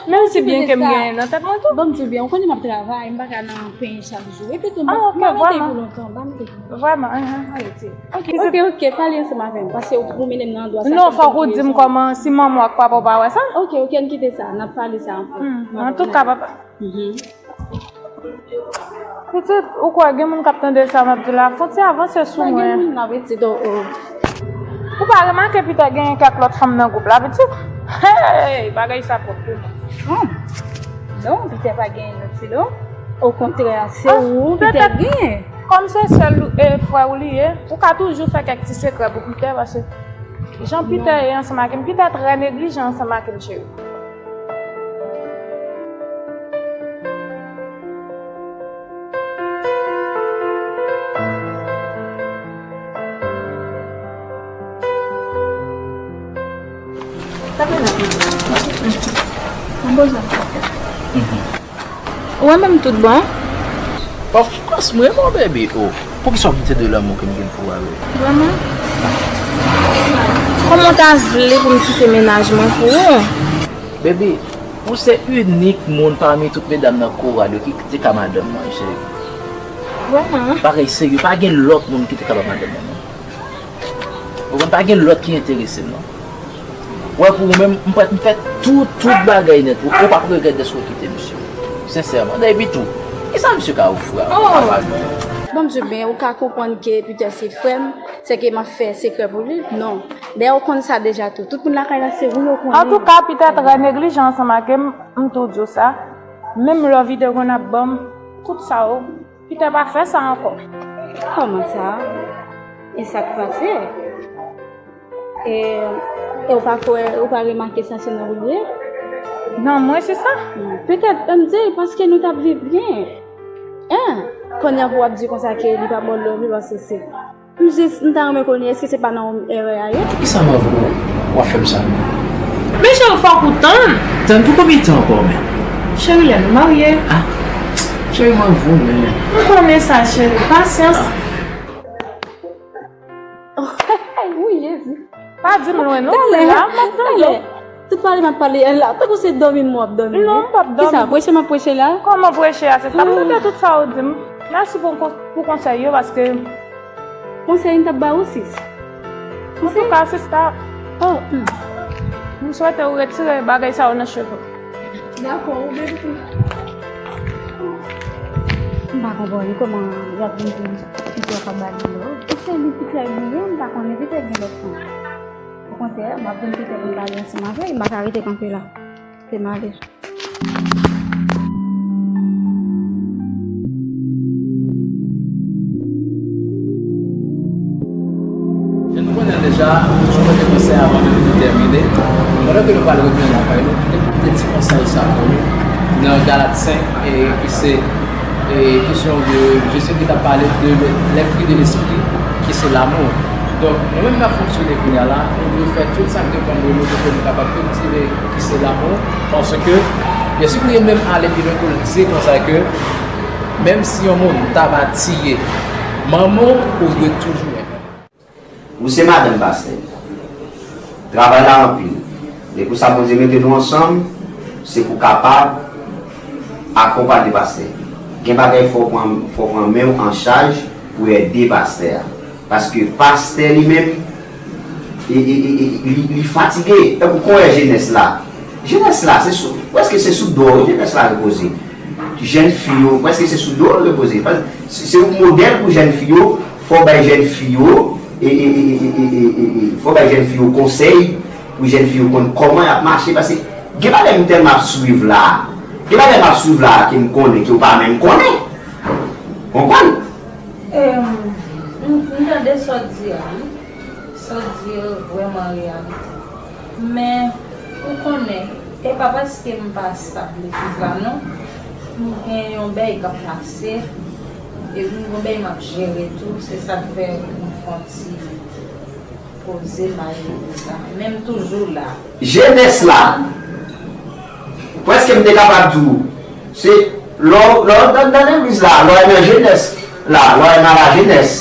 Menm si byen ke m genyen nan tèt mwen tou. Ban m di w byen, ou konnen m ap travay, m pa ka nan penyen chak jou. Epi tou, m pa, m pa rete pou lontan, ban m te. Vrèman, enhen. Pale ti. Ok, ok, ok, pale ansanm avè m, paske ou, ou mennen m nan andwa sa. Non, fòk ou di m kòman, si manman w ak papa w pa wè sa. Ok, ok, ann kite sa, n ap pale sa ankò. Hmm, antouka, papa. Mhm. Pitit, ou kwè gen moun k ap tande sa m ap di la? Fon ti avanse sou mwen. Pa gen moun la, pitit, o, o. Ou pa remake Pitè genyen kèk lòt fanm nan gwoup la, pitit? Hey, bagay sa pwòp tou non. Fanm? Non, Pitè pa genyen lòt fi non. Okontrè, se ou Pitè genyen. Kòm se sèl ou, e, frè ou li ye, ou ka toujou fè kèk ti sekrè pou Pitè, paske jan Pitè ye ansanm ak m, Pitè trè neglijan ansanm ak m, cheri. Sa fè la pou mwen. Mwen bezwen sa. Mhm. Ou renmen m tout bon? Of course, m renmen w, baby. Oh, poukisa w kite de lanmou ke m gen pou ou avè l? Vrèman? Kòman w ta vle pou m kite mennaj mwen pou ou? Baby, ou se inik moun pami tout medam nan koral yo ki te ka madanm mwen, cheri. Vrèman? Bagay serye, pa gen lòt moun ki te ka ba madanm mwen, non. Ou konprann, pa gen lòt ki enterese m, non. Wè, pou ou menm, m prèt, m fè tout, tout bagay nèt. Ou, ou p ap regrèt dèske w kite misye. Sensèman. Epi tou, kisa misye ka ofri a ou? Oh! Papa nou. Bon, m di byen, ou ka konprann ke Pitè se frè m, se ke m ap fè sekrè pou li? Non. Dayè, ou konn sa deja tou. Tout moun lakay la, se ou yo konnen. Antouka, Pitè trè neglijan ansanm ak m, m tou di w sa. Menm lè w vide grenn ap ban m, tout sa yo. Pitè pa fè sa ankò. Kòman sa? E sa k pase? E, e ou pa kwè, ou pa remake sa se nan ou l ye? Nan mwen, se sa? Hmm, petèt, m di, paske nou t ap viv byen. Hein? Kounye a pou w ap di konsa ke li pa ba w love li paske se M jis, m ta renmen konnen, èske se pa nan erè a ye? Poukisa m avè w, w ap fè m sa menm? Men cheri, fòk ou tann. Tann pou konbyen tan ankò menm? Cheri, lè nou marye. Ah, cheri, m avè w menm. M konnen sa, cheri. Pasyans. Ah. Wi, Jezi. Pa di m lwen, non. Talè, la, m ap tande w. Talè. Tout pale m ap pale a la, tankou se dòmi m w ap dòmi. Non, m p ap dòmi. Kisa, preche m ap preche la? Kòman preche a, se sa? M tande tout sa ou di m. Mèsi pou, pou konsèy yo, paske Konsèy m t ap ba ou, sis. Antouka, sista, oh, hmm, m swete ou retire bagay sa yo nan cheve w. Dakò, ou bebe. M pa konprann kòman y ap vin di m Pitè pa ba li love. E se li Pitè genyen, m pa konnen Pitè gen lòt fanm. Okontrè, m ap vin Pitè pou m pale ansanm avè l, m pa ka rete kanpe la. Se male. Jan nou konnen l deja, nou chonje konsèy avan menm nou tèmine. Pandan ke nou pral retounen lakay nou, kite, kite ti konsèy sa pou nou nan Galat senk, e ki se, e kesyon de Jezi ki t ap pale de le, les fruits de l'esprit, ki se lanmou. Donk, nou menm k ap fonksyone kounye a la, nou dwe fè tout sa k depann de nou pou ke nou kapab kiltive ki se lanmou, paske, byen si pou gen menm ale pi lwen pou l di konsa ke, menm si yon moun ta va tiye manman w, ou dwe toujou renmen l. Ou se madanm pastè. Travay la anpil. E pou sa Bondye mete nou ansanm, se pou kapab akonpanye pastè. Gen bagay fò w pran, fò w pran men w an chaj pou ede pastè a. Paske pastè li menm, e, e, e, e, li, li fatige. Tankou kon wè jenès la. Jenès la, se sou, prèske se sou do yo jenès la repoze. Jèn fi yo, prèske se sou do yo repoze. Pas-, se, se yon modèl pou jèn fi yo, fò w bay jèn fi yo, e, e, e, fò w bay jèn fi yo konsèy, pou jèn fi yo konn kòman y ap mache, paske gen bagay m tèlman ap swiv la, gen bagay m ap swiv la ke m konnen, ke w pa menm konnen. Konprann? Em, m, m tande sa w di a, wi. Sa w di a vrèman reyalite. Men, ou konnen, e pa paske m pa stab legliz la, non. M gen yon bèy k ap pase, epi m gen yon bèy m ap jere tou, se sa k fè m fè yon ti poze bay legliz la. Men m toujou la. Jenès la, prèske m te kapab di w, se lè w, lè w nan, nan legliz la, lè w nan jenès la, lè w nan lajenès,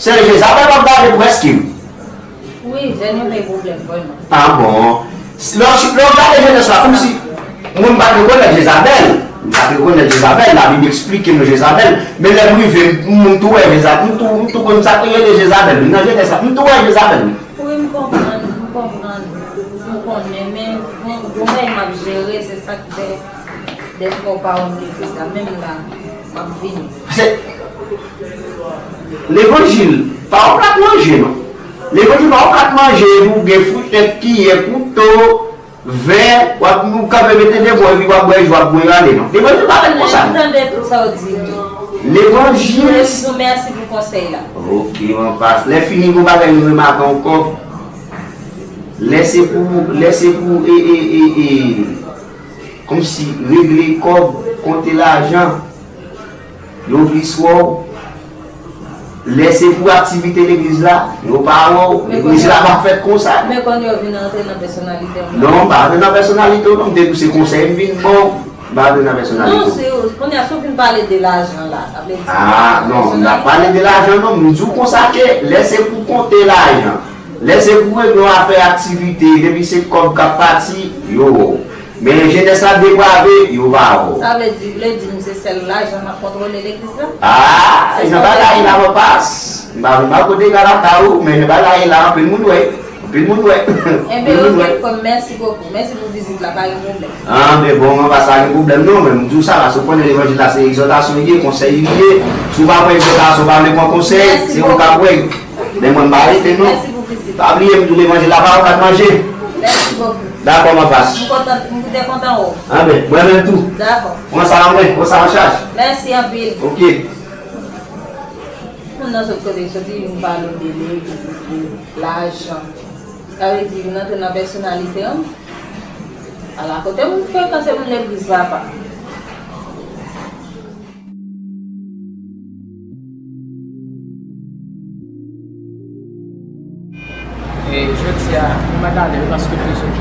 sèl Jezabèl w ap gade prèske. Wi, jèn yo bay pwoblèm vrèman. Ah bon. Lè w, lè w gade jenès la, kòmsi moun pa t rekonèt Jezabèl. Moun pa t rekonèt Jezabèl, Labib eksplike nou Jezabèl. Men lè m rive, m, m tou wè Jezabèl. M tou, m tou konn sa k rele Jezabèl. Nan jenès la, m tou wè Jezabèl. Wi, m konprann, m konprann. M konnen, men bon, bon, men m ap jere, se sa k fè. Dèfwa w pa wè m legliz la, menm la, m ap vini. Se levanjil, pa yon plat manje, non. Levanjil pa yon plat manje, epi w gen foutèt, kiyè, kouto, vè, w ap, ou kanpe mete de bò, epi w ap bwè, w ap bwè ale, non. Levanjil pa fèt konsa, non. M tande tout sa w di, wi. Levanjil. M di w mèsi pou konsèy la. Ok, mwen pas. Lè fini, gon bagay nou remake ankò. Lè se pou, lè se pou, e, e, e, e, kòmsi regle kòb, konte lajan, yo plis wè w. Lè se pou aktivite legliz la, yo pa wè w. Legliz la pa fèt konsa. Men kounye a w vin antre nan pèsonalite w. Non, m pa antre nan pèsonalite w, non, m te di w se konsèy m vin ba w. M pa antre nan pèsonalite w. Non, se, kounye a, si w vin pale de lajan la, sa vle di. Ah, non, m pa pale de lajan, non, m di w konsa ke lè se pou konte lajan. Lè se pou regle yon afè aktivite, depi se kòb k ap pati, yo wè w. Men jenès la deprave, yo pa wè w. Sa vle di, vle di m se sèl lajan m ap kontwole legliz la? Ah, nan bagay la mwen pas. M pa vin ba kote gala ka ou, men nan bagay la, anpil moun wè. Anpil moun wè. Enben, oke, frè m, mèsi bokou. Mèsi pou vizit la, pa gen pwoblèm. Ah, men bon, mwen pa sa gen pwoblèm non, men m di w sa la, si w konnen levanjil la se egzòtasyon li ye, konsèy li ye. Si w pa pran egzòtasyon, w pa vle pran konsèy, se ou k ap wè. Men mwen m pa rete non. Mèsi pou vizit. Pa bliye m di w levanjil la pa yon plat manje. Mèsi bokou. Dakò, mwen pas. M kontan, m te kontan wè w. Anben, mwen menm tou. Dakò. Pran sa an men, pran sa an chaj. Mèsi anpil. Oke. Moun nan sot kote l soti, vin pale w de legliz, de lajan. Sa vle di, vin antre nan pèsonalite an. Ala kote moun frekan, se moun legliz papa. E jodi a, nou mèt ale wi, paske m bezwen.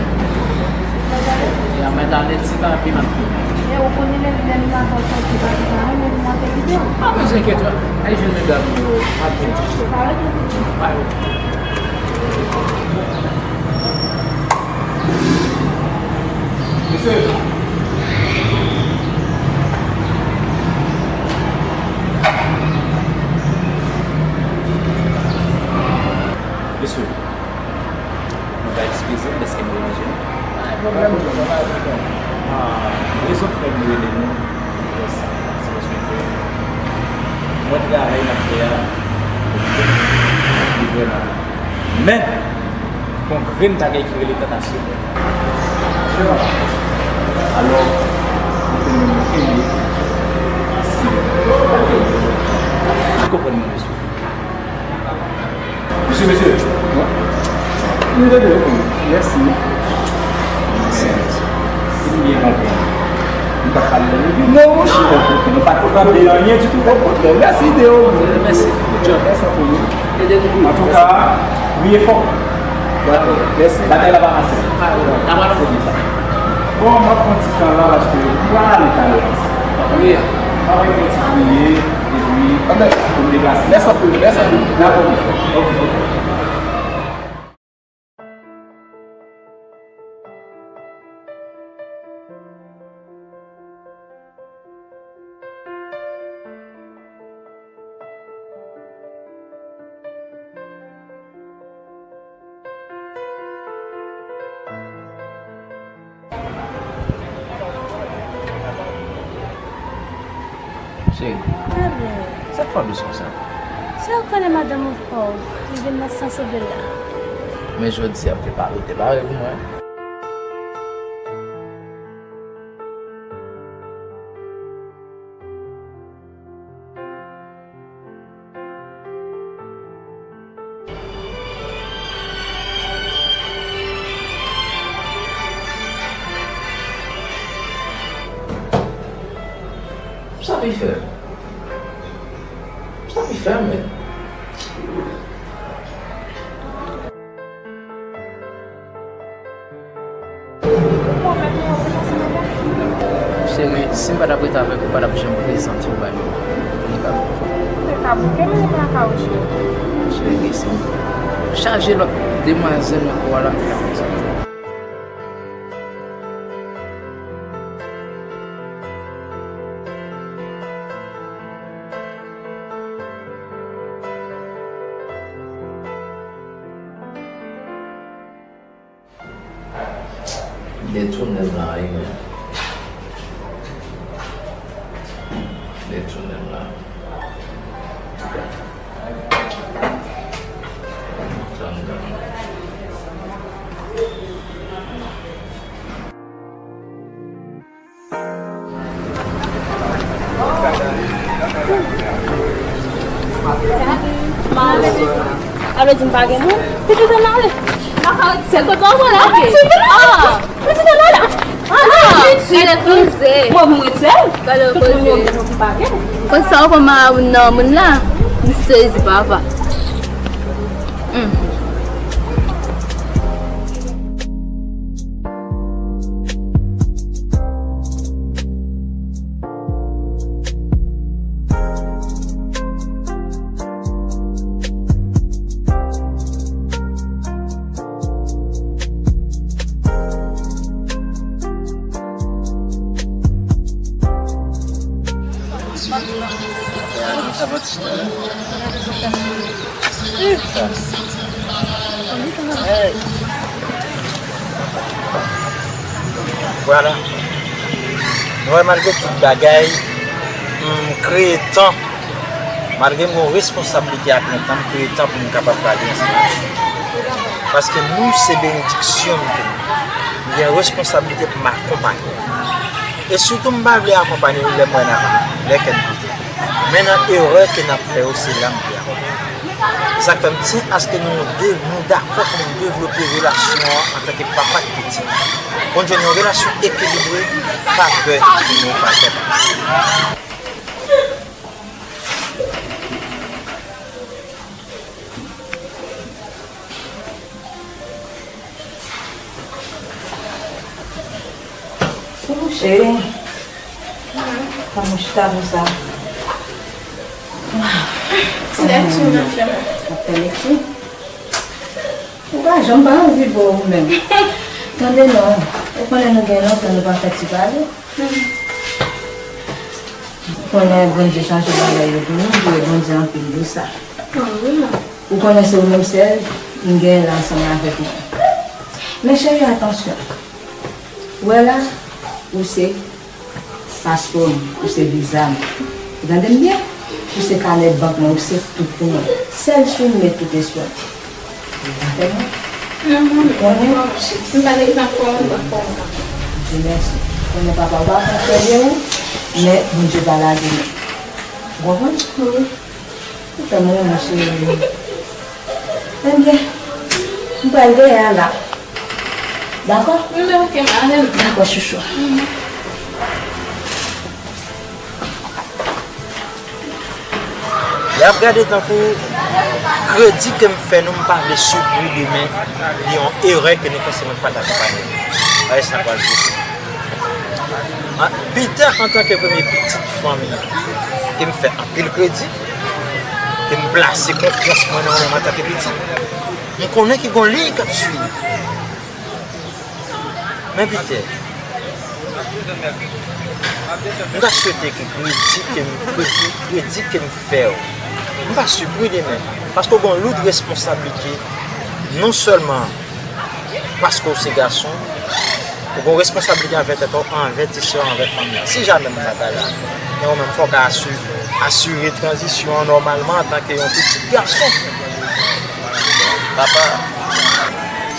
Mèt ale? Ya, mèt ale, ti papi m ap vini. E ou konnen lè, lè m t ap soti, papi pa renmen m, mwen te kite w. Pa bezwen enkyete w. Al jwenn medam yo, m ap vini. Parèt ou vini. Bay ou. Mesye. Mesye, nou va eskize m dèske m deranje nou. Pa gen pwoblèm, pa gen pwoblèm. Ah, rezon k fè m rele nou, se paske mwen travay n ap fè a, li vrèman bon. Men, gon grenn bagay ki rele tantasyon. Alò, nou te menm nou kenbe. Ou konprann mwen, mesye? Mesye, mesye. Mwen te dwe konn. Mèsi. Si m byen konprann, Ou pa t pale lè nou vini. Non, monchè. Nou pa t tande anyen ditou. Okontrè, mèsi de ou. Mèsi. Good job. Mèsi anpil. Antouka, wi, e fò. Dakò. Mèsi. Batay la pa pase. N ap pran sa. Bon, m ap pran ti tan la paske m pral ale talè. Wi. M ap fè ti priye, epi pou m deplase. Mèsi anpil. Mèsi anpil. Dakò. Ok, ok. Cheri, sa k fè w dous konsa? Se ou k konnen madanm ou fò, li vin nan sans ou vle l la. Men jodi a, m te pare, ou te pare pou mwen. Sa pi fè. Sa pi fè, men. Cheri, si m pa t ap rete avèk ou, ou pa t ap janm prezante w bay mwen. Li pa bon. Se ka bouke, men li pa ka oje. Cheri, si m chaje lòt demwazèl nan kò a la, m te ka prezante w. Detounen m la, wi, men. Detounen m la. Sa m gen. Alo, di m pa gen moun. Pitit an ale. Maka, se kote w pran la? Ah, pitit an ale. Ah, pitit an ale. Ah, gade koze. Mwen, mwen sèl. Gade koze. Tout moun yo gen moun ki pa gen. Konsa w pran marabout nan moun la. M sezi, papa. Hmm. Vwala. Nou wè, malgre tout bagay, m kreye tan. Malgre m gen yon responsablite ak yon tan, m kreye tan pou m kapab pale ansanm avè w. Paske nou, se benediksyon m ke nou. M gen responsablite pou m akonpanye w. E sitou, m pa vle akonpanye w lè m wè n ap ri, lè kè n kontan. Men nan erè ke n ap fè yo, se la m vle akonpanye w. Se sa k fè m di, aske nou, nou de-, nou dakò pou nou devlope relasyon an antanke papa ak pitit. Pou n jwenn yon relasyon ekilibre, pa pè pou nou pa fè bagay. Ou cheri, kòman ou chita konsa? Ti lekti m ap fè, mwen. Ap fè lekti? Ou pa janm pa anvi bo ou menm. Tande non, ou konnen nou gen lontan nou pa fè ti pale. Ou konnen Bondye chanje bagay yo pou nou, m voye Bondye anpil de sa. Ou konnen se ou menm sèl m gen la ansanm avèk mwen. Men cheri, atansyon. Ou wè la, ou se paspò m, ou se viza m. Ou tande m byen? Ou se kanè bank mwen, ou se tout pou mwen. Sèl sou ou m met tout espwa. Ou pa fè mwen? Non, non, non. Konnen? Si m pa te gen paspò, m pa fè w sa. Bondye mèsi. Konnen papa w pa pran sèryè ou, men Bondye pa lage nou. Ou konprann? Wi. Ou fè m renmen cheri. Ebyen, m pral dèyè a la. Dakò? Wi, men ok, m ale m. Dakò, chouchou. Mhm. Y ap gade tankou kredi ke m fè nou, m pa vle sipri demen, li yon erè ke nou fè, se mwen ki pa t akonpaye. Gade sa pral rive. An, Peter, antanke premye pitit fanmi, ke m fè anpil kredi, ke m plase konfyans mwen nan ou menm antanke pitit, m konnen ke gon liy k ap swiv. Men Peter, m ta swete ke kredi ke m, kredi, kredi ke m fè w, m pa sipri demen. Paske w gen yon loud responsablite, non sèlman paske w se gason, ou gen yon responsablite anvè tèt ou, anvè ti sè w, anvè fanmi an. Si jamè m pa ta la, men ou menm fò w ka asi-, asire tranzisyon an nòmalman antanke yon pitit gason. Papa,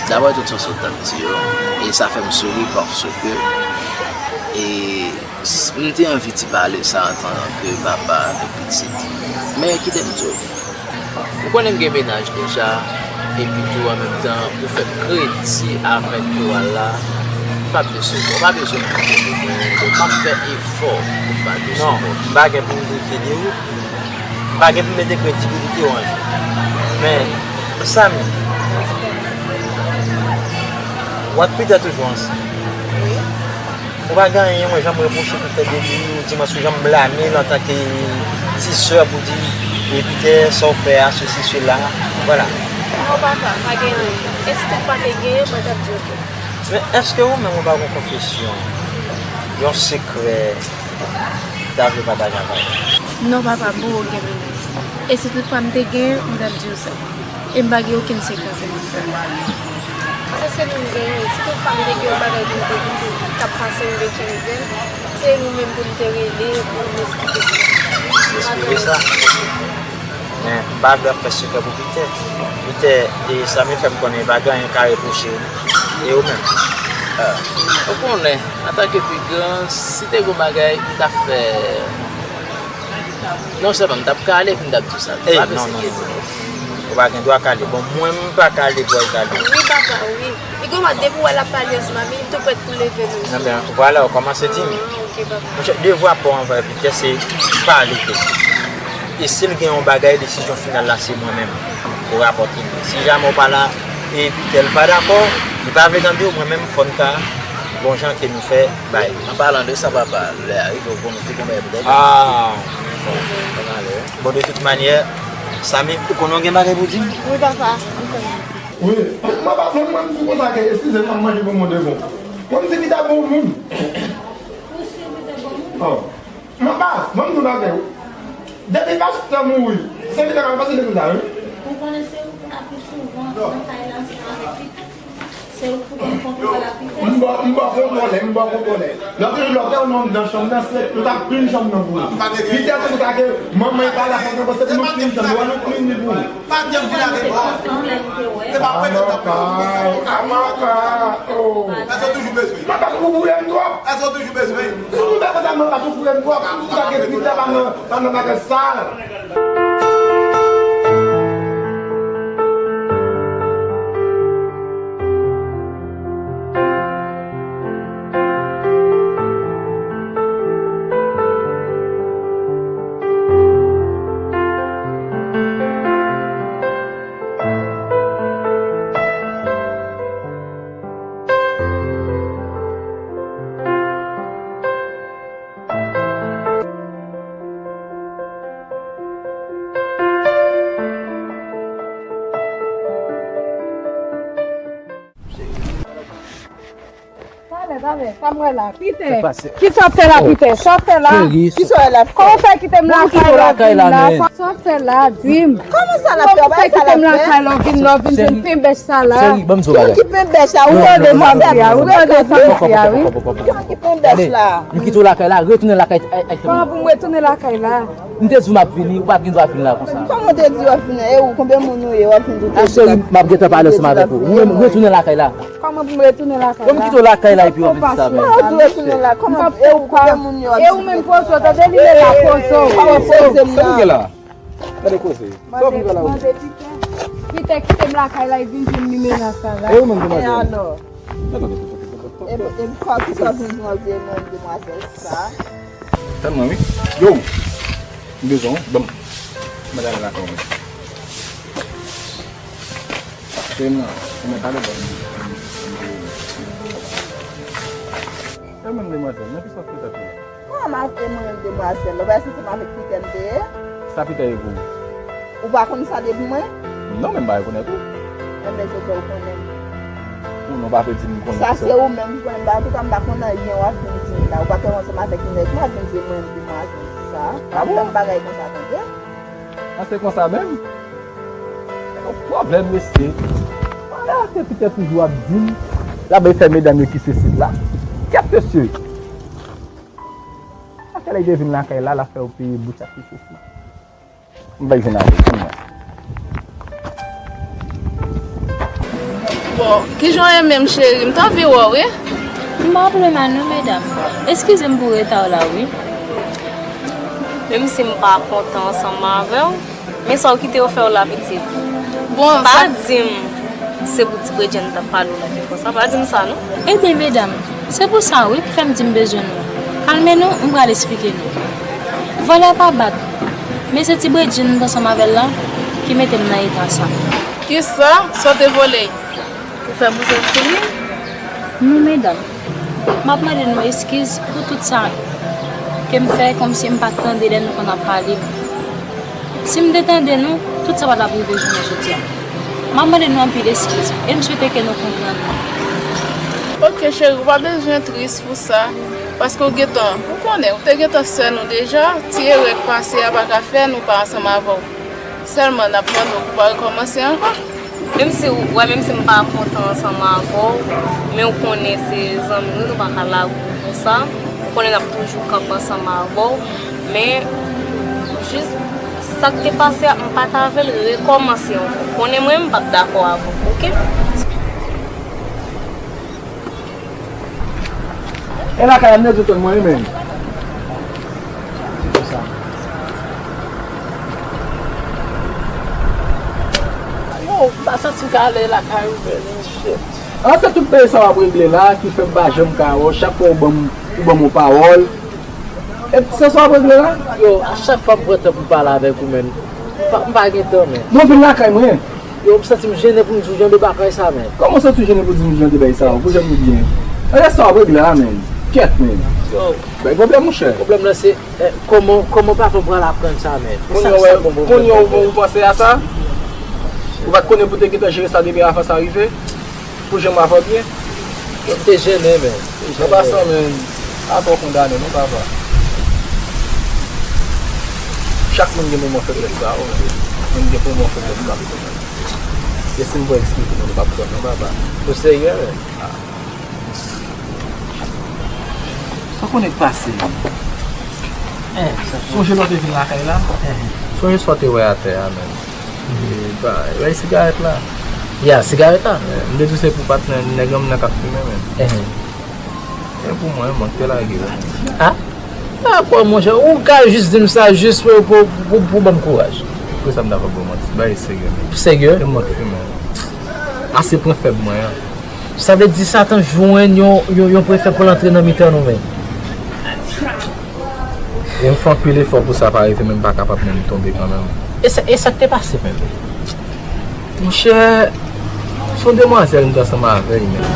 daprè tout sa w sot ap di yo, e sa fè m souri paske, e, s-, m te anvi ti pale sa antanke papa avèk pitit. Men kite m di w, ou konnen m gen mennaj deja, epi tou an menm tan, pou fè kredi avèk ou a la, m pa bezwen, ou pa bezwen koute pou mwen, m ap fè efò pou m pa bezwen. Non, m pa gen pou m doute de ou. M pa gen pou m mete kredibilite w an jwe. Men, Samy, w ak Peter toujou ansanm. Ou pa gen anyen mwen janm repwoche Peter de li, ou di mwen sou janm blame l antanke ti sè pou di, e Peter, sa w fè a, sesi, sela. Vwala. Non, papa, pa gen anyen. E si toutfwa te genyen, mwen t ap di w tou. Men èske ou menm ou pa gen yon konfesyon, yon sekrè, ou ta vle pataje avè nou? Non, papa, m poko gen menm. E si toutfwa m te gen, m t ap di w sa. E m pa gen okenn sekrè pou m fè. Se sèl nou m genyen. Si toutfwa m te gen yon bagay pou m te di, k ap pase m vle kenbe, se ou menm pou m te rele, pou m esplike sa. Esplike sa. Men, m pa vle ap fè sekrè pou Peter. Peter, e Samy fè m konnen pa gen anyen ka repwoche li. E ou menm? Ah, ou konnen, antanke pi gran, si te gon bagay, m t ap fè. Non sèlman, m t ap kale, epi m t ap di sa. Ey, non, non, non, non. Ou pa gen dwa kale. Bon, mwen, m pa kale, bòy kale. Wi, papa, wi. Li gen dwa depi w wè l ap pale ansanm avè m, li tou prèt pou leve l osi. Ebyen, vwala, ou kòmanse di m. Ah, ok, papa. Monchè, devwa pa w anvè Peter, se pale tou. E si l gen yon bagay, desizyon final la, se mwen menm pou rapòte l. Si jamè w pa la, e Peter pa dakò, li pa vle tande w, mwen menm, fò n ka gon jan ke nou fè bagay. An palan de sa, papa, lè a rive, ou konnen tout bagay pou tèt. Ah, bon, bon, de tout manyè, Samy, ou konnen w gen bagay pou di m? Wi, papa, m konnen. Wi, mwen pa, mwen, mwen, m di konsa ke, eskize m, m ap manje pou mwen de bon. Mwen, m di Peter bon moun. Oh. Mwen pa, mwen, m di w bagay, wi. Depi pastè mouri, se Peter k ap pase legliz la, wi. Ou konnen se ou ki la pi souvan nan kay la ansanm avèk Peter. Se ou ki pran kontwòl la, Peter. M ba, m ba kontwòl, m ba kontwòl. Lòt jou, lòt jou, nou anndan chanm nan, se, nou t ap clean chanm nan pou ou. Peter, se pou sa ke manman li pa la, fòk nou panse pou nou clean chanm, nou, nou clean li pou ou. Pa t janm vin avè mwen. Se pa mwen menm k ap fè l. Amaka, oh. Èske w toujou bezwen? Mwen pa toujou voye m twòp. Èske w toujou bezwen? Si nou ta konsa, mwen pa toujou voye m twòp. Pou sa ke Peter pa nan, pa nan bagay sa. Talè, talè, sa m wè la. Peter, kisa w ap fè la, Peter? Sa w ap fè la? Kisa w wè la? Kòman w fè kite m lakay la, w vin la? Sa w ap fè la, di m. Kòman sa l ap fè? Kòman w fè kite m lakay la, w vin la, w vin jwenn pen bèch sa la? Cheri, ban m di w yon bagay. Ki pen bèch la? Ou tande sa m di a, ou tande sa m di a, wi. Ki pen bèch la? M kite w lakay la, retounen lakay, ay, ay, kòman pou m retounen lakay la? M te di w m ap vini, ou pa t gen dwa vin la konsa. Kòman w te di w ap vini? E ou, konbyen moun ou ye? W ap vin di w te di w ap vini. A cheri, m ap gentan pale ansanm avèk ou. Ou menm, retounen lakay la. Kòman pou m retounen lakay la? Bon, m kite w lakay la epi w ap vin di sa avèk mwen. Kòman w di retounen la? Kòman, e ou, konbyen moun yo ap di? E ou menm poze w, tande li menm la poze w. Kòman poze m nan? Sa nou gen la? Gade koze. Sa w vin fè la ou? Mande Peter. Peter kite m lakay la, e vin jwenn limena sa la. E ou menm tou madanm? E alò? Epi, epi, kisa w vin di w ap di e menm demwazèl sa? Tann mwen, wi. Yo! M bezwen w, ban m. Mwen t ale lakay mwen. Cheri m nan, mwen pale bò. E mwen demwazèl, nan ki sans ou t ap ye la? Kòman m ap e mwen menm demwazèl? Ou pa santi m avèk Pitè m te ye? Sa Pitè ye pou ou? Ou pa konn sa depi mwen? Non, men m pa rekonèt ou. Enben, jodi a ou konnen m. Ou non pa vle di m konnen sa. Sa se ou menm ki konnen m. Antouka, m pa konn anyen w ap vin di m la. Ou pa t ansanm avèk nèg, m ap vin di mwen demwazèl sa. Ah bon? Fè m bagay konsa, tande. An se konsa menm? Yon pwoblèm, mesye. Ala ke Pitè toujou ap di m. L ap bay fè medam yo ki sesi la. Kèt, mesye. Sa fè lè yo vin lakay la, l ap fè yo peye bout sa ki sesi. M bay vin avè w, kounya. Bon, kijan w ye menm, cheri? M t anvi wè w, wi. M pa pwoblèm a non, medam. Eskize m pou reta w la, wi. Menm si m pa kontan ansanm avè w, men sa w kite yo fè w la, pitit. Bon, pa di m se pou ti bredjenn m t ap pale w la ki fè sa. Pa di m sa, non. Ebyen, medam, se pou sa, wi, ki fè m di m bezwen nou. Kalme nou, m pral esplike nou. Vòlè pa bat, men se ti bredjenn m t ansanm avè l la ki mete m nan eta sa. Kisa? Sa w te vòlè? Ou fè bouzen fini? Non, medam. M ap mande nou eskiz pou tout sa ke m fè kòmsi m pa t tande lè nou konn ap pale. Si m te tande nou, tout sa pa t ap rive jounen jodi a. M ap mande nou anpil eskiz e m swete ke nou konprann mwen. Oke, cheri, ou pa bezwen tris pou sa, paske w gentan, ou konnen, ou te gentan sè nou deja, ti erè k pase a pa ka fè nou pa ansanm avè w. Sèlman, n ap mande w pou w pa rekòmanse ankò. Menm si w wè, menm si m pa kontan ansanm avè w, men w konnen se zanmi nou, nou pa ka lage w konsa. Ou konnen n ap toujou kanpe ansanm avè w. Men, jis sa k te pase a, m pa ta vle l rekòmanse ankò. Ou konnen mwen, m p ap dakò avè w, oke? E lakay a m te di w tann mwen wi menm. Yo, m pa santi m ka ale lakay ou menm, shit. An, se tout bagay sa w ap regle la ki fè m pa janm ka wè w. Chak fwa ou ban m, ou ban m yon pawòl. E se sa w ap regle la? Yo, a chak fwa m pran tan pou m pale avèk ou menm, m pa, m pa gen tan menm. Men w vin lakay mwen. Yo, m santi m jennen pou m di w jan de bagay sa, menn. Kòman w santi w jennen pou w di m jan de bagay sa? Ou pou janm nou byen. Gade sa w ap regle la, menn. Kèt, menn. Yo. Bay pwoblèm, monchè. Pwoblèm nan se, eh, kòman, kòman papa m pral aprann sa, menn? Kounye a w, kounye a w panse a sa? Ou pa t konnen pou w te gentan jere sa depi avan sa rive? Pou jan m ap byen. Yo, m te jennen, menn. An pasan, menn, apa w kondane nou, papa. Chak moun gen moman feblès sa yo, menn. Moun gen moman feblès sa yo, menn. E si m pral eksplike nou, nou p ap konprann, non, papa. Ou serye, menn? Sa konnen k pase, menn? Sonje lè w te vin lakay la? Sonje sa w te wè atè a, menn? E, ba, bay sigarèt la. Ya, sigarèt la. Eh, m te di se pou patnè nèg an m nan k ap fimen, menn. Ehn. E pou mwen, mwen k te lage, wi. Ah? Dakò, monchè, ou ka jis di m sa jis pou, pou, pou, pou ban m kouraj. Poukisa m ta fè w manti? Bagay serye, menn. Serye? E mwen k fimen. Ase pwen fèb mwen an. Sa vle di Satan jwenn yon, yon, yon prefè pou l antre nan mitan nou, menn. E m fè anpil efò pou sa pa rive, men m pa kapab, men m tonbe kanmenm. E sa, e sa k te pase menm? Monchè, se yon demwazèl m t ansanm avè l, menm.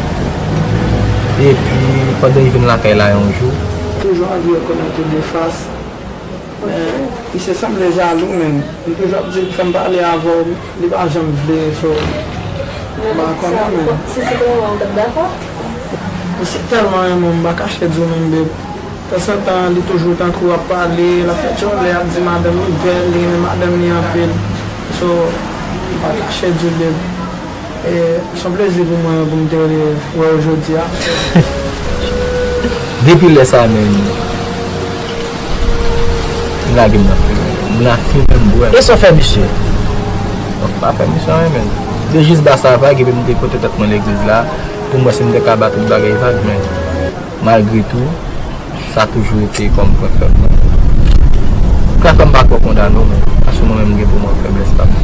Epi, pandan li vin lakay la yon jou. Toujou anvi rekonèt ou de fas, men misye sanble jalou, menm. Li toujou ap di l fè m pale avè w, li pa janm vle, so, m pa konnen, menn. Si se te mwen, ou t ap dakò? Si tèlman renmen w, m pa kache di w menm, babe. Tanzantan, li toujou tankou ap pale, l ap fè djòlè, ap di madanm li bèl, li renmen madanm li anpil. So, m pa kache di w, babe. E, s on plezi pou mwen pou m te wè w jodi a. Depi lè sa a menm, m lage m nan fimen. M nan fimen, m bwè. E sa w fè misye? Bon, m pa fè misye anyen, menn. M te jis ba sa vag, epi m te pote tèt mwen legliz la, pou m wè si m te ka ba tout bagay vag, men malgre tou, sa toujou rete kòm pwen fèb mwen. Ou ka kwè m pa twò kondane w, men paske mwen menm m gen pou mwen feblès pa m.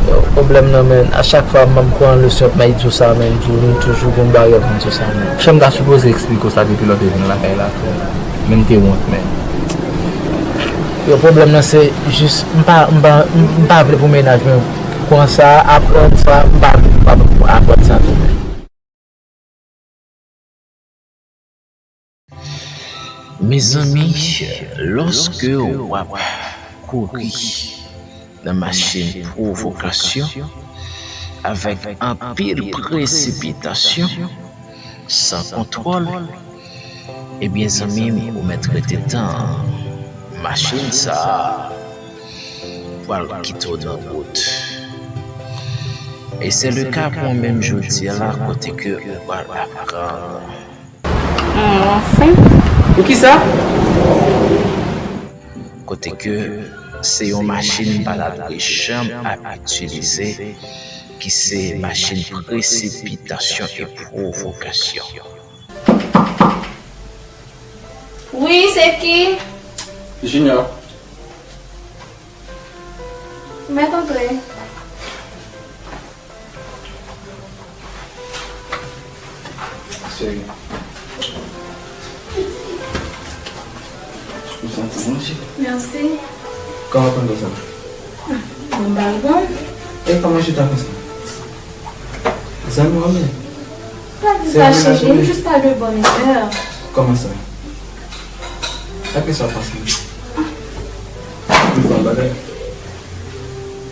Yo, pwoblèm nan, menn, a chak fwa m kwè an leson, m ap di w sa, menn, m toujou, m toujou gon baryè pou m di w sa, menn. Monchè, m ta sipoze eksplike w sa depi lè w te vin lakay la, frè. Men m te wont, menn. Yo, pwoblèm nan se jis, m pa, m pa, m pa vle pou mennaj mwen pran sa, aprann sa, m pa vle pou papa m aprann sa tou. Mezanmi, lòske w ap kouri nan machin pwovokasyon avèk anpil presipitasyon, san kontwòl, ebyen, zanmi m, ou mèt rete tan an. Machin sa a pral kite w nan wout. E se le ka pou mwen menm jodi a la, kote ke ou pral aprann. Mwen ansent. Poukisa? Kote ke se yon machin m pa ta dwe janm ap itilize, ki se machin presipitasyon e pwovokasyon. Wi, se ki? Junior. Mèt antre. Seri. Ou santi bon, cheri? Mèsi. Kòman konn konsa? Bon, m pa konn. E kòman chita konsa? Zanmi w ap vini? Pa di sa, cheri, m jis pa de bòn imè. Kòman sa? Ak kisa w panse? M fè yon bagay?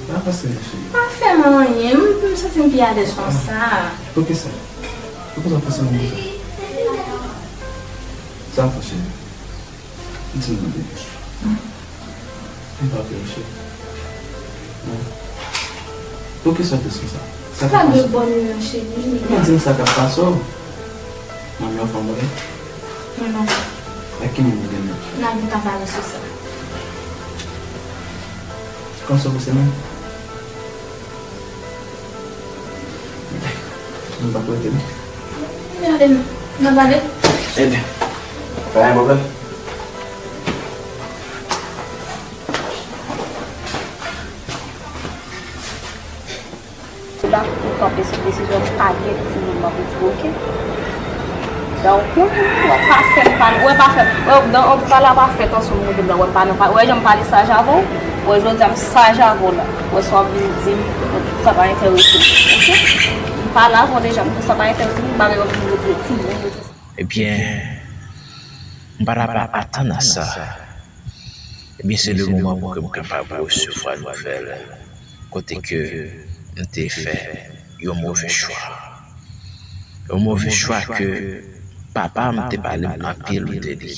Pa panse non, cheri. Pa fè m anyen, m, m santi m pi alèz konsa. Poukisa? Poukisa w panse m konsa? Sa w fè, cheri? Di m non, baby. M pa plè, cheri. Non. Poukisa w tris konsa? Sa k ap pase? Pa de bòn imè, cheri. Men di m sa k ap pase w. Manmi w fè w move? Non. Ak ki moun ou gen menm? N a gentan pale sou sa. Kòman sa w panse menm? Nou pa pou rete non. Gade m, n a pale. Ebyen, pa gen pwoblèm. Ou la pou kanpe sou desizyon m pa gen timoun m ap di oke. Donk, w ap pa fè m pale, w ap pa fè m, w ap, w ap pale a pa fèt ansanm kote m la, w ap pa nan pale, w ap pale saj avè w, w ap jodi a m saj avè w la, w ap vin di m sa pa enterese m, oke? M pale avè w deja, m di sa pa enterese m, bagay w ap vin retire timoun, retire sa. Ebyen, m pa ta pa atann a sa. Ebyen, se le moman pou ke m kapab resevwa nouvèl kote ke m te fè yon move chwa. Yon move chwa ke papa m te pale m anpil de li.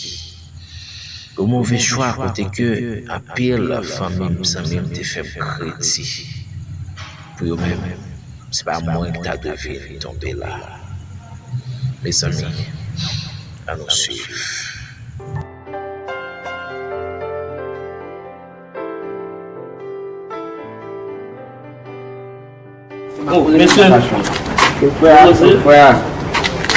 Yon move chwa kote ke anpil fanmi m, zanmi m te fè m kredi. Pou yo menm, se pa mwen ki ta dwe vin tonbe la. Mezanmi, ann nou swiv. Oh, mesye. Frè, frè.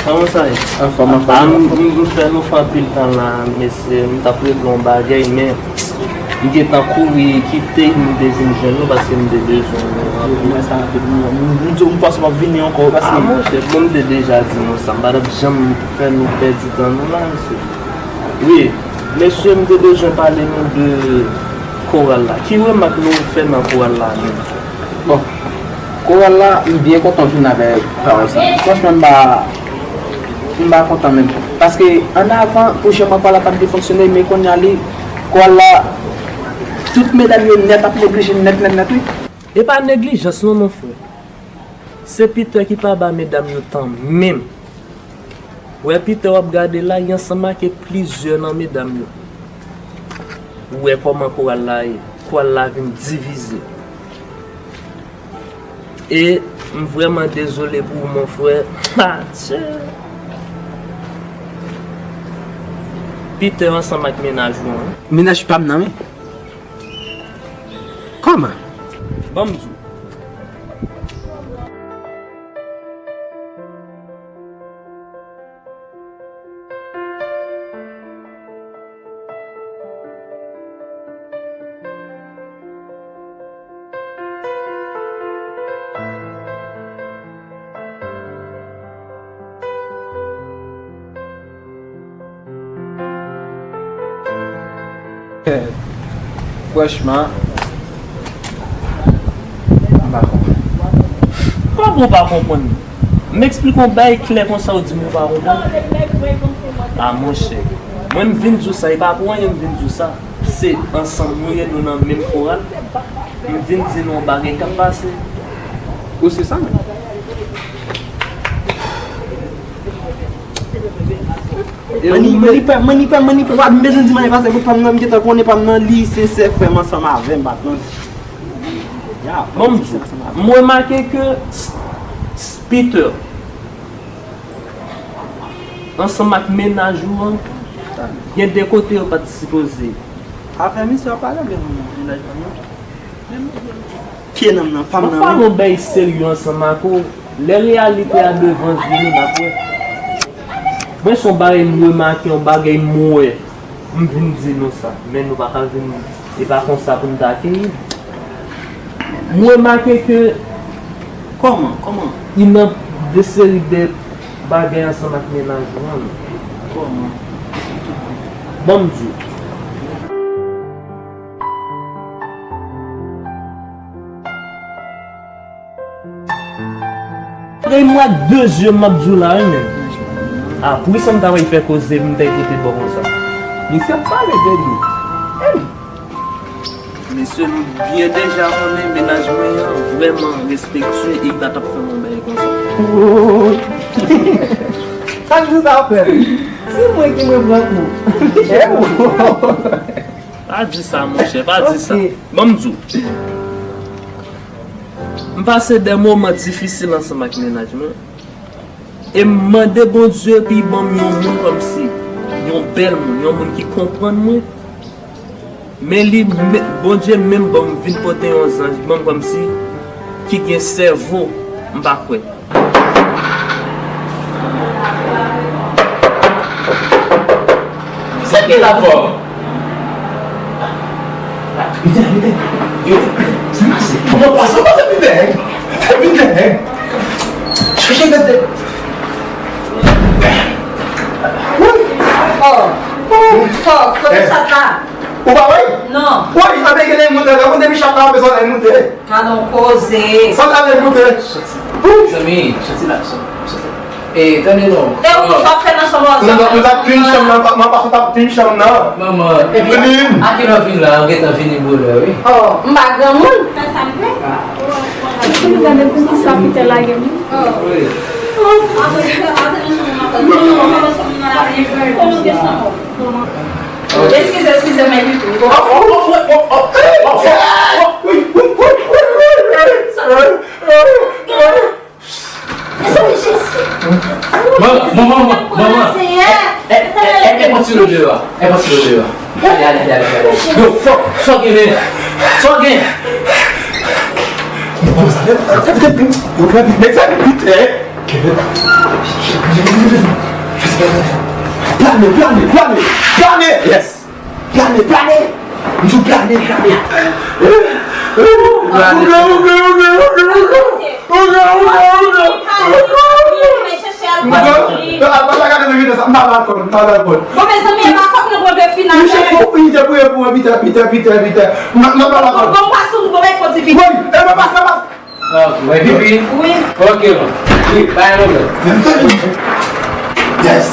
Kòman sa ye? Anfòm, anfòm. Ah, m, m, m fè nou fè anpil tan la, mesye. M t ap regle yon bagay, men m gentan kouri kite, m te vin jwenn nou paske m te bezwen nou anpil. Mwen sa, m, m, m, m panse m ap vini ankò, paske... Ah, monchè, bon, m te deja di nou sa, m pa t ap janm fè nou pèdi tan nou la, mesye. Wi, mesye, m te bezwen pale nou de koral la. Ki remak nou fè nan koral la menm? Bon, koral la, m byen kontan vin avèk pawòl sa. Franchman, m pa, m pa kontan menm. Paske ann avan, pou jan koral la t ap byen fonksyone, men kounye a li, koral la, tout medam yo nèt ap neglije nèt, nèt, nèt, wi. E pa neglijans non, mon frè. Se Peter ki pa ba medam yo tan menm. Wè Peter w ap gade la, li ansanm ak plizyè nan medam yo. Ou wè kòman koral la ye. Koral la vin divize. E m vrèman dezole pou ou, mon frè. Atchè! Peter ansanm ak mennaj ou an. Mennaj pa m nan, men. Kòman? Ban m di w. Franchman, m pa konprann. Kòman w pa konprann? M eksplike w yon bagay klè konsa, w di m ou pa konprann? A, monchè, mwen m vin di w sa, e pa pou anyen m vin di w sa. Se ansanm nou ye, nou nan menm koral. M vin di nou yon bagay k ap pase. Ou se sa menm. Manipè, manipè, manipè, pa bezwen di m anyen, paske pa m nan, m gentan konnen pa m nan, li se sè frè m ansanm avè m, patnè. Ya, Bon, m di w, m remake ke s- s- Peter ansanm ak mennaj ou an, gen de kote yo pa t sipoze. Afè misye ap pale oubyen mennaj pa m nan? Pye nan m nan, pa m nan, wi. Mwen pale yon bagay serye ansanm ak ou. Lè reyalite a devan zye nou, n ap wè. Mwen se yon bagay m remake, yon bagay m wè. M vin di nou sa, men nou pa ka vin, e pa konsa pou n ta akeyi. M remake ke Kòman? Kòman? Li nan de seri de bagay ansanm ak mennaj ou an. Kòman? Ban m di w. Frè, mwen ak de zye m ap di w la, wi, men. A, pou sa m ta wè fè koze, m ta kote bò konsa. Misye ap pale de li. Hey! Mesye, nou byen deja konnen mennaj mwen an vrèman respektye e li pa t ap fè m yon bagay konsa. Sa k di sa frè? Se mwen ki mwen pran kou. Pa di sa, monchè, pa di sa. Ok. Ban m di w. M pase de moman difisil ansanm ak mennaj mwen. E m mande Bondye pou l ban m yon moun kòmsi, yon bèl moun, yon moun ki konprann mwen. Men li, me- Bondye menm ban m vin pote yon zanj, ban m kòmsi, ki gen sèvo, m pa kwè. Sa ki la fò? Pita, pita, pita. Sa pase? Kòman pase? Pase pita, hein? Pita, hein? Chache tèt. Wi. Oh, oh, oh, kote chat la? Ou pa wè? Non. Wi, anben gen lè moute la, depi chat la bezwen lè moute. Gadon koze. Sa ta lè moute. Mezanmi, soti la, soti, soti. E, tande non. E ou sa fè nan chanm ou? Nou t ap, nou t ap clean chanm nan, m ap pase t ap clean chanm nan. Manman, epi a kilè w vin la, ou gentan vini bonè, wi. Oh, m pa granmoun. Fè sa m vle. Epi nou gade pou kisa Pita lage m. Oh. Wi. Eskize, eskize, men. Sorry. Manman, manman, manman. E, e, e, e, e, pran ti lo deyò a. E, pran ti lo deyò a. Ale, ale, ale, ale, ale. Yo, fòk, sa w gen, men? Sa w gen? Yo, fè vit, nèg sa vit, vit, eh. Plane, plane, plane, plane. Yes. Plane, plane! M di w plane, plane! Ougan, ougan, ougan, ougan, ougan! Ougan, ougan, ougan! Ougan! Al pa gade nan videyo sa, m pa lakòl, m pa lakòl. Bon, mezanmi, e pa fòt nou pran de final. Michel, fò w pita, pita, pita, pita, pita. M pa lakòl. Bon, pas ou, bon, men fò di pita. Wi, e mwen pas la, pas. Ah, mwen pipi? Wi. Ok, bon. Wi, pa gen pwoblèm. Yes.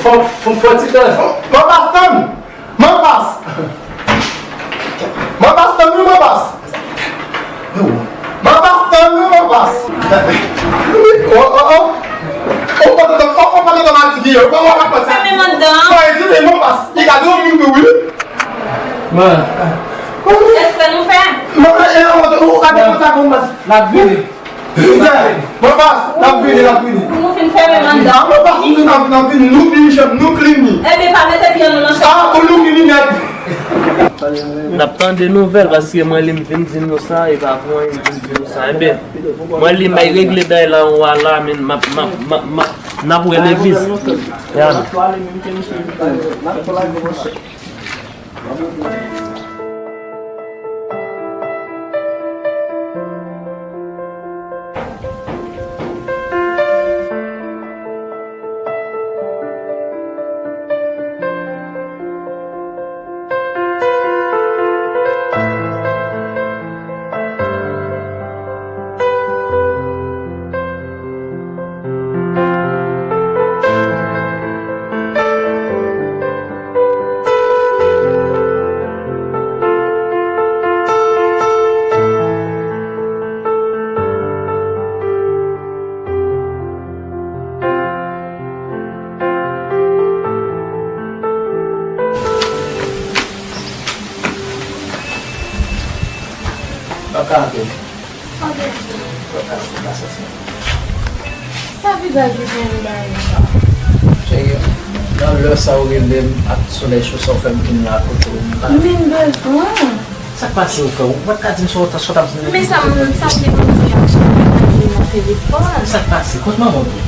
Fò, fò, fò ti tan. Fò, fò pa tann. Manpas! Manpas, tann wi, Manpas! Manpas, tann wi, Manpas! Oh, oh, oh! Ou pa t antann, ou pa t antann Matikiye, ou pa wè Manpas! Fèmen anndan! Fò etide Manpas! Li ka di w moun tou wi! Èske nou fè? Non, e, e, ou ka defann sa Manpas! N ap vini! Pita! Manpas, n ap vini, n ap vini. Pou nou fin fèmen anndan. Manpas, nou fin, n ap, n ap vini. Nou vini, chanm, nou clean li. Ebyen, pa mete pye nou nan chanm. Ah, pou nou vini nèt. N ap tande nouvèl, paske mwen li m vin di nou sa, e pa pou anyen m vin di nou sa. Enben, mwen li m bay regle bay la, ou a la, men m ap, m ap, m ap, m ap, n ap wè levis. Ya. Sa vizaj ou gen la menm? Cheri, nan lè sa ou rele m ak solèy cho sa ou fè m vin la kote w, m pa. Men m bezwen. Sa k pase ou fè? Ou pa t ka di m sa w t ap di m. Men sa m, sa m te konn di a chak lè m nan telefòn. Sa k pase? Kot manman w ye?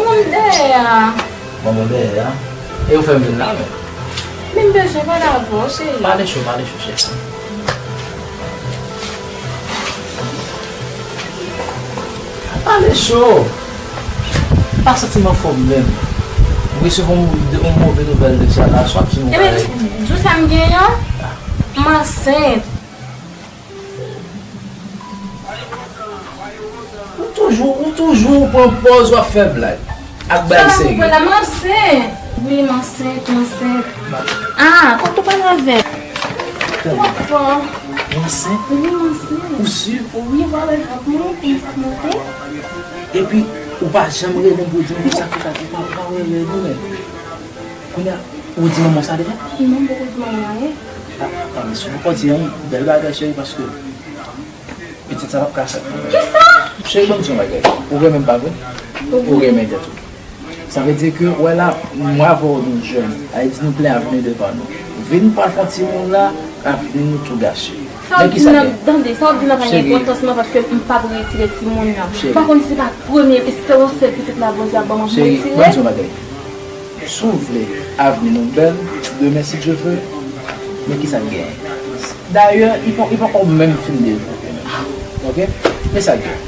Manman m dèyè a. Manman w dèyè a? E ou fè m vin la menm? Men m bezwen pale avè w, cheri. Pale cho, pale cho, cheri. Pale cho. M pa santi m anfòm menm. M resevwa yon, yon move nouvèl de sa la, swa ki yon bagay. Ebyen, di w sa m genyen an? M ansent. Ou toujou, ou toujou pran pòz w ap fè blag ak bay serye. Sa la pou la, m ansent. Wi, m ansent, m ansent. Ah, kote w pale avè m? Tande. Ou ansent? Wi, m ansent. Ou si? Wi, m ansent. Epi, ou pa janm rele m pou di m sa ki pase, ou pa, ou pa rele nou menm. Kounye a, ou di manman sa deja? Non, m poko di manman anyen. Ah, ah, mesye, ou poko di anyen. Bèl bagay, cheri, paske pitit sa p ap ka fèt. Kisa? Cheri, ban m di yon bagay. Ou renmen m, pa vre? Ou renmen tèt ou. Sa vle di ke, wè la, mwen avè w nou jèn. Ayiti, nou plen avni devan nou. Vin pral fè yon timoun la, avni nou tou gache. Sa w di nan, tande, sa w di nan pa gen enpòtans mwen, paske m p ap retire timoun nan. M pa konn si se pa premye, e se yon sèl pitit la Bondye ap ban mwen pou m retire. Cheri, ban m di yon bagay. Si w vle avni nou bèl, demen, si Dye vle, men kisa k genyen. Dayè, li poko, li poko menm fin devlope menm. Oke? Men sa k genyen.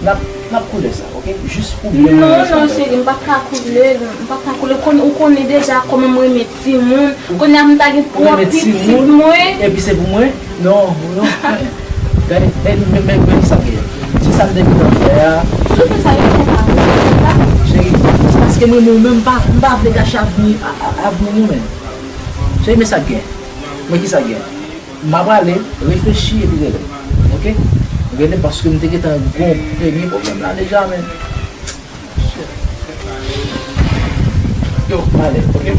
N ap, n ap koule sa, oke? Jis pou byen. Non, non, cheri, m p ap ka koule l, m p ap ka koule l. Ou konnen deja kòman m renmen timoun. Kounye a m ta gen twa pitit mwen. Epi se pou mwen? Non, non. Gade, men, men, men, men sa k genyen. Se sa m te gentan fè a. Si w fè sa, yo fè sa. Cheri, se paske m renmen w, men m pa, m pa vle gache avni, a, a, avni nou menm. Cheri, men sa k genyen. Men kisa k genyen. M a prale, reflechi epi rele m. Oke? Rele m paske m te gentan gon premye pwoblèm la deja, men. Yo, m ale, oke?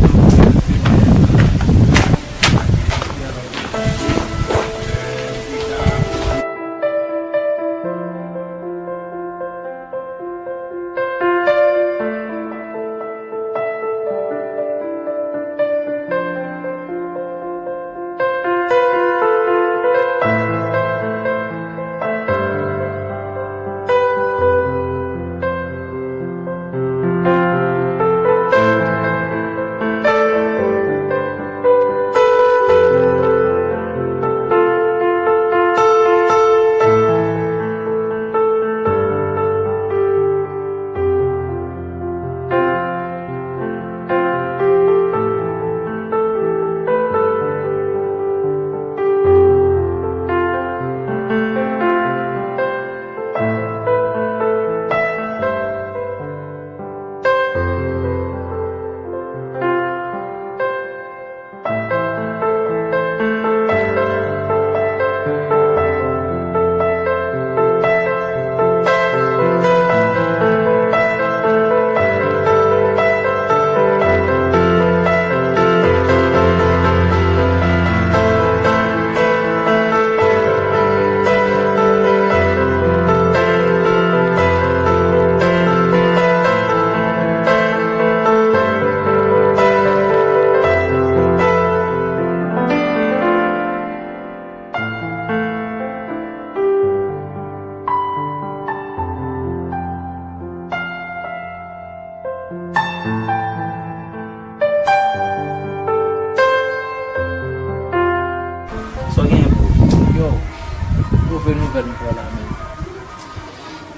Nouvèl m fè la, men.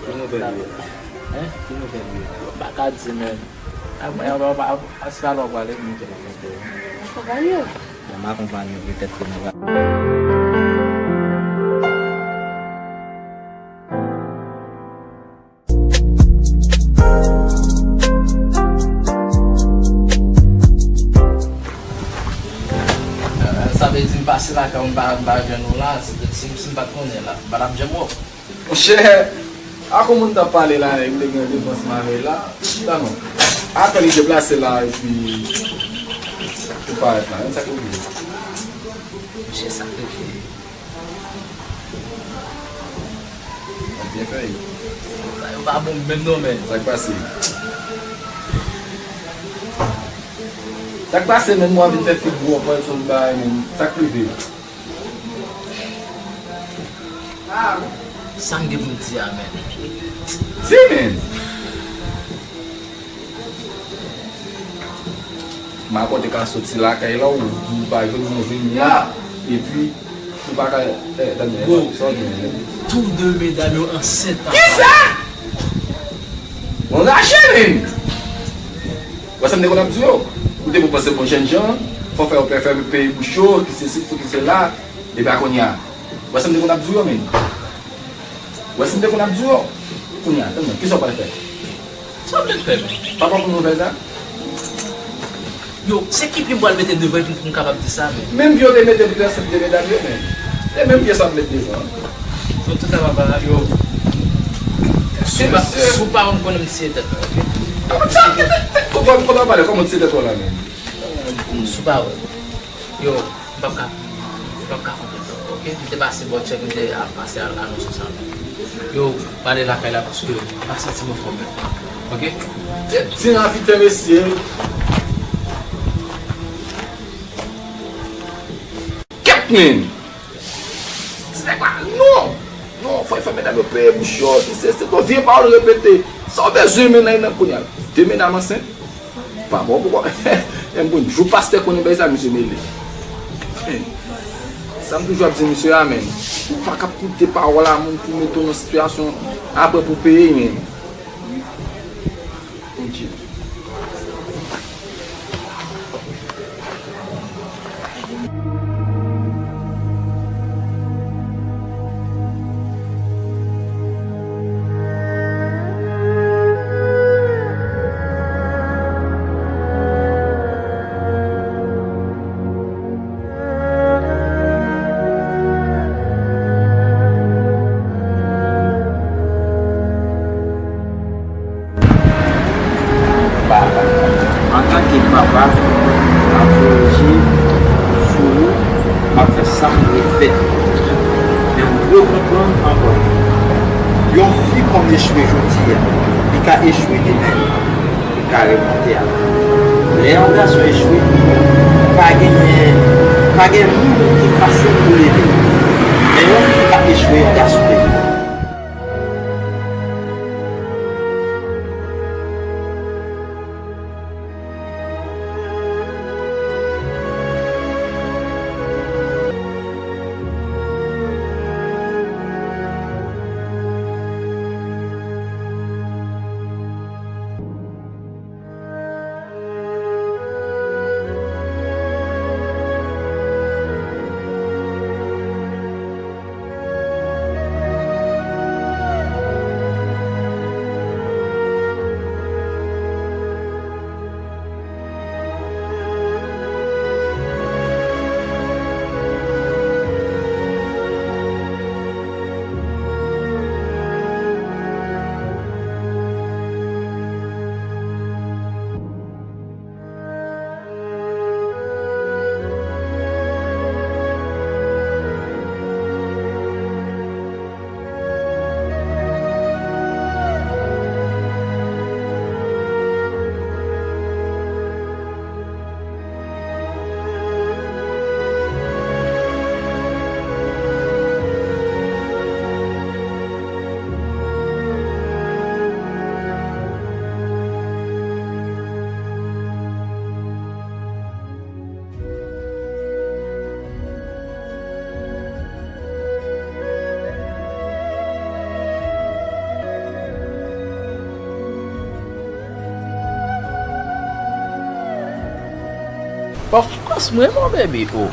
Ki nouvèl yo? Hein? Ki nouvèl yo? M pa ka di, men. A, mwen, a, a, a, a, se pa lè w prale, m te la, men. Akonpaye w. Bon, m akonpaye w, petèt ke nou va. Sa vle di m pase lakay ou, m pa, m pa jwenn ou la, si, si, si m pa t konnen la, m pa t ap janm wè w. Monchè, a kòman moun t ap pale la, nèg, m te gen defans m avè l la. Tann non. Apre li deplase la, epi ou parèt la. Men sa k rive? Monchè, sa k rive? Ap byen fè. Sa yo pa bon menm non, men. Sa k pase? Sa k pase, men, mwen vin fè figou an, pran sou bagay, men. Sa k rive? Sa m gen pou m di a, men. Di, men. Malpwòpte ka soti lakay la, ou di w pa jwenn mwen vini la, epi ou pa ka, eh, tande, sa w di menm? Tou de medam yo ansent. Kisa? Mwen rache, men! Wè sa m te konn ap di yo? Ou te pou panse bon jènjan, fò fè yo pè fè peye bouch yo, ki sesi, ki sela, epi a kounye a. Wè sa m te konn ap di yo, men. Wè sa m te konn ap di yo. Kounye a, tann mwen, kisa w pral fè? Sa w vle fè, men? Papa pou nouvèl sa? Yo, se ki pi m pral mete devan epi pou m kapab di sa, men? Menm pi yo te mete pou tèt de medam yo, men. E menm pi sa m met devan. Yo, tout sa papa, yo. Si w pa, si w pa konn konnen m tiye tèt mwen, oke? Kòman sa, kòman, kòman w pale, kòman w tiye tèt ou la, men? Si w pa wè. Yo, m p ap ka, m p ap ka fè anpil tan, oke? M te pase bò tchèk, m te al pase al anonse sa. Yo, m ale lakay la paske m pa santi m anfòm menm, oke? Ti, ti rapide, mesye. Kèt, men! Ti nèg la, non! Non, fò, fò medam yo peye bouch yo, ki se, se yon vye pawòl repete. Sa w bezwen, men, nan, nan kounye a? De medam ansent? Pa bon, poukò? Menm pou jou pastè konnen bagay sa, misye mele. Sa m toujou ap di misye a, men. Ou pa ka ap koute pawòl a moun pou mete w nan sitiyasyon apre pou peye, men. Bondye. Papa, antanke papa, m ap voye je sou ou, m ap fè sa m dwe fè. Men ou dwe konprann ankò, yon fi konn echwe jodi a, li ka echwe demen, li ka remonte ankò. Lè yon gason echwe, pa genyen, pa gen moun ki fasil pou leve. Men yon fi ka echwe, yon gason leve. Of course, m renmen w, baby. Oh.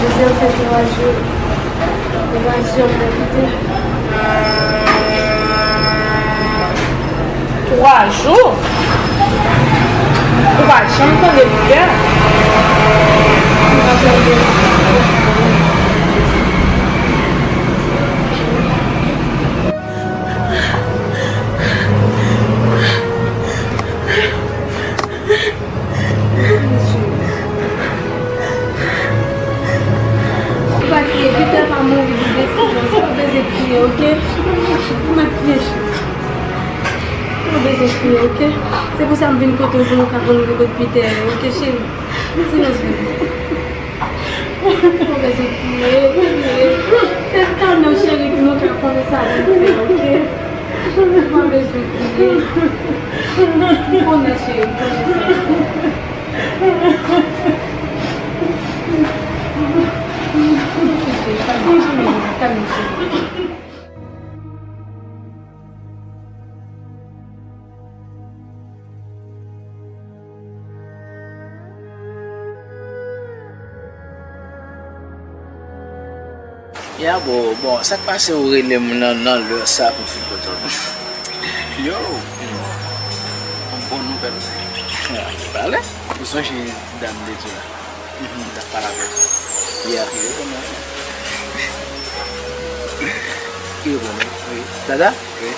Jodi a fè twa jou. Twa jou? Ou pa janm tande Pierre? Ou pa kriye, Peter pa mouri de silans. Ou pa bezwen kriye, oke? Ou mèt kriye. Ou pa bezwen kriye, oke? Se pou sa m vin kote w pou nou ka konn kote Peter ye, oke, cheri? Silans, bebe. Ou pa bezwen kriye, kriye. Se tann nou, cheri, pou nou ka konnen sa pou nou fè, oke? Ou pa bezwen kriye. M konnen, cheri, m konnen sa. Ya, bro, bon, sa k pase ou rele m nan, nan lè sa pou m fin kote w? Yo, yon bon nouvèl. Pale. Ou sonje dam de di la? Mhm, m t ap pale avè l. Yeah. Li reponn mwen. Li reponn mwen. Wi. Dada? Wi.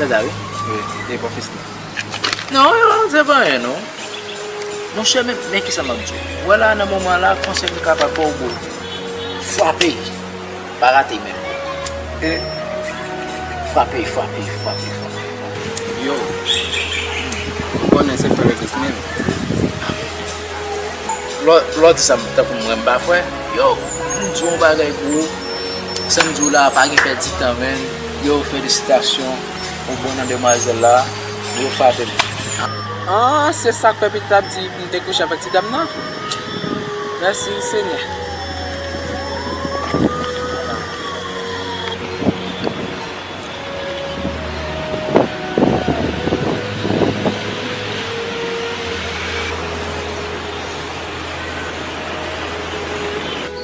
Dada, wi. Wi. E pa fis la. Non, yo, se pa anyen, non. Monchè, men, men kisa m ap di w. Ou wè la, nan moman la, konsèy m kapab ba w, bro. Frape. Pa rate menm. E frape, frape, frape, frape, frape. Yo, ou konnen se frè Regis menm. Lè w, lè w di sa, m tankou m wè m pa frè. Yo, m di yon bagay pou ou. Sa m di w la, pa gen pèdi tan, menn. Yo, felisitasyon. Ou bon nan demwazèl la. Yo, frape m. Ah, se sa k fè Pete t ap di m te kouche avèk ti dam nan? Mèsi, Senyè.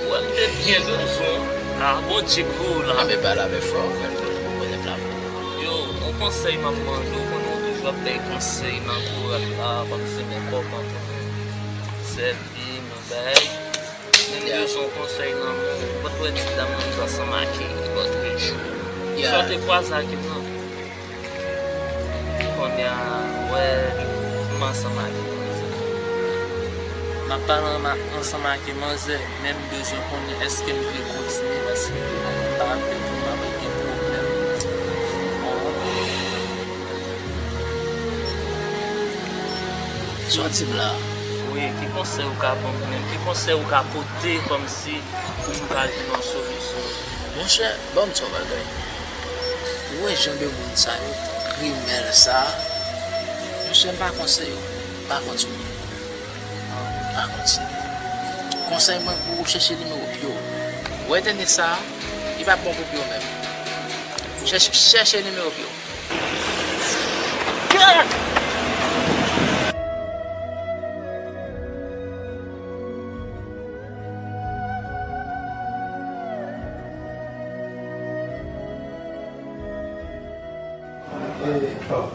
Wè, m te byen bezwen w. Ah, Bondye k voye w la. Anben, pale avèk frè w, frè m, ou konnen m la pou ou. Yo, yon konsèy m ap mande w, konnen w toujou ap bay konsèy nan koral la, kòmsi men kòman pou nou sèvi, nou bay. Men m bezwen yon konsèy nan men w. Ou pa t wè ti dam nan, m t ansanm ak li lòt jou. Sa w te kwaze ak li nan? Kounye a, wè, m ansanm ak yon manzè. M ap pale anma-, ansanm ak yon manzè, men m bezwen konnen èske m vle kontinye, paske m pa vle pou m ap gen pwoblèm. Ou konprann? Sa w di m la? Wi, ki konsèy ou ka ban m menm? Ki konsèy ou ka pote kòmsi pou m ka jwenn yon solisyon? Monchè, ban m di w yon bagay. Ou wè jan de moun sa yo, grimèl sa, monchè, m pa konseye w, pa kontinye. Pa kontinye. Konsèy mwen pou ou, chèche nimewo pye w. Ou wè tenis sa, li p ap bon pou pye w menm. Chèche, chèche nimewo pye w. Eh, oh.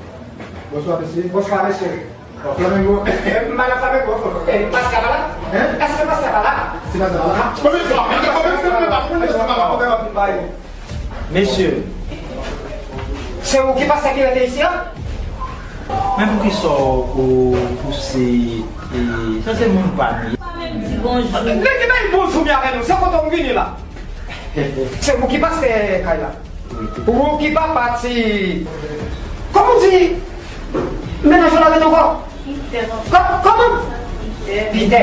Bonswa, mesye. Bonswa, mesye. Oh, Flamingo. Eh, Madan Flamingo, eh, pastè pa la? Hein? Èske pastè pa la? Se pastè pa la? Mesye, se ou ki pastè ki rete isi a? Men poukisa ou, ou se, e, sa se moun pa m ye. Li te bay bonjou m avè nou, se kote w vini la. Se ou ki pastè kay la. Ou ki papa ti, kòman w di, mennaj ou la rete ankò? Kò-, kòman? Pitè.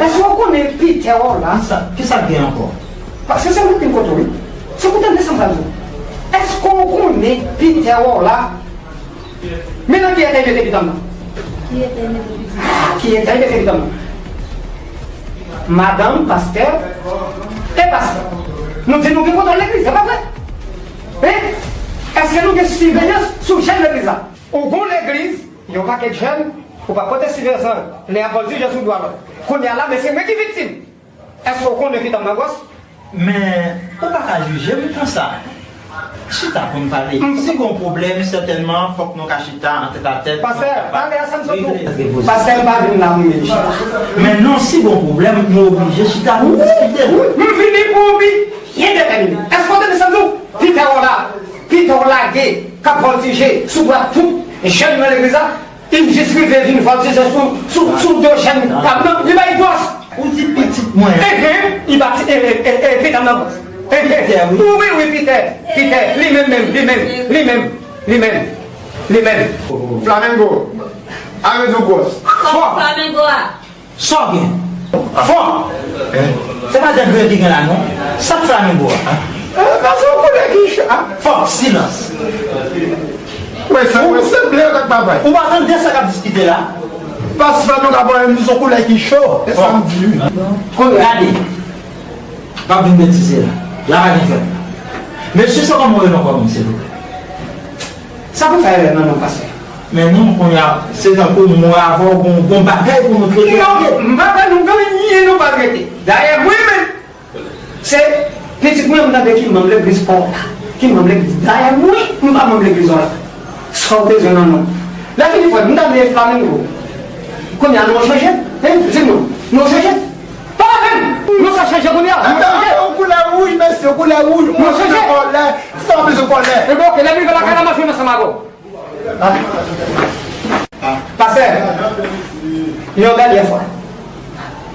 Èske w konnen Pitè w la? Kisa, kisa k gen ankò? Paske se mwen ki m kote w, wi. Se pou tande sa m pral di w. Èske w konnen Pitè w la? Men nan ki eta li mete pitit mwen nan? Ki eta li mete pitit mwen? Ki eta li mete pitit mwen nan? Madanm, pastè, e pastè. Nou di nou gen kontwòl legliz, se pa vre? Hein? Èske nou gen siveyans sou jèn legliz la? Ou gon legliz, yon pakèt jèn, ou pa pote siveyans lan, lè y ap vòltije sou dwa lòt. Kounye a la, men se mwen ki viktim. Èske w konnen pitit mwen nan gwòs? Men, ou pa ka jije m konsa. Chita pou n pale. Si gon pwoblèm, sètènman, fòk nou ka chita an tèt a tèt. Pastè, tande a sa m sot di w. Pastè, m pa vin la pou m vin chita. Men non, si gon pwoblèm, nou oblije chita pou n diskite l. Wi, m vini pou w byen detèmine. Èske w tande sa m di w? Pitè w la, Pitè w lage, k ap vòltije sou dwa tout jèn nan legliz la. Li jis rive vin vòltije sou, sou, sou do jèn pa m nan, li bay gwòs. Ou di pitit mwen. Enhen, li bati, e, e, e, e, pitit mwen nan gwòs. Enhen. Pitè, wi. Wi, wi, Pitè. Pitè, li menm menm, li menm, li menm, li menm, li menm. Flamingo, arete gwòs. Fò. Flamingo a. Sa w gen? Fò! Se pa de grenn ki gen la, non. Sa k Flamingo a? Paske w konnen ki cho. Fò, silans. Wè, sa wè, se ble yo tak papay. Ou pa tande sa k ap diskite la? Paske Flamingo ap pale, m di se yon koulè ki cho. E sa m di, wi. Gade. Pa vin betize la. La pa gen fèt. Mesye, se kòman w rele ankò menm, silvouplè? Sa pou fè erè nan non pastè. Men non, kounye a, se tankou mwen avè w gon, gon bagay pou nou trete. Non, m pa kwè nou gen anyen nou pral trete. Dayè, mwen menm, se pitit mwen m tande ki manm legliz pa w la. Ki manm legliz. Dayè, mwen, m pa manm legliz w la. Sa w bezwen nan non? Lè fini, frè m, m tande Flamingo. Kounye a, non chanje? Hein? Di m non. Non chanje? Pa la pèn! Non sa chanje kounye a. Yon koulè wouj, mesye, yon koulè wouj. Non chanje. Kòlè. Sa w bezwen kòlè. Ebyen, oke, lè m rive lakay la, m ap jwenn ansanm avè w. Pastè, yon dènyè fwa,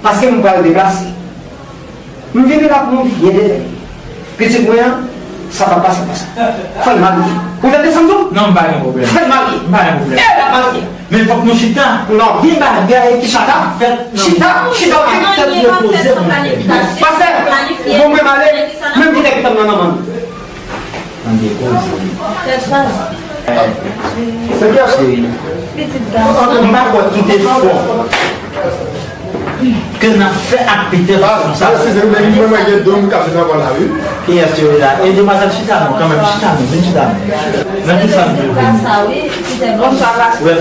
paske m pral deplase. M vini la pou m byen detèmine. Pitit mwen an, sa p ap pase konsa. Fò l marye. Ou tande sa m di w? Non, m pa gen pwoblèm. Fò l marye. M pa gen pwoblèm. E l ap marye. Men fòk nou chita. Non. Gen bagay ki pa ka fèt nan... Chita, chita, chita, ok. Tèt repoze pou nou fè. Pastè, bon, mwen m ale, men m kite pitit mwen nan men w. Tande koze. Cheri, m pa kwè tout efò ke n ap fè ak Pitè konsa. Kiyès yo la? E demwazèl, chita non, kanmenm, chita non, vin chita non. Nan ki sa m te vini? Bonswa, pastè. Wè,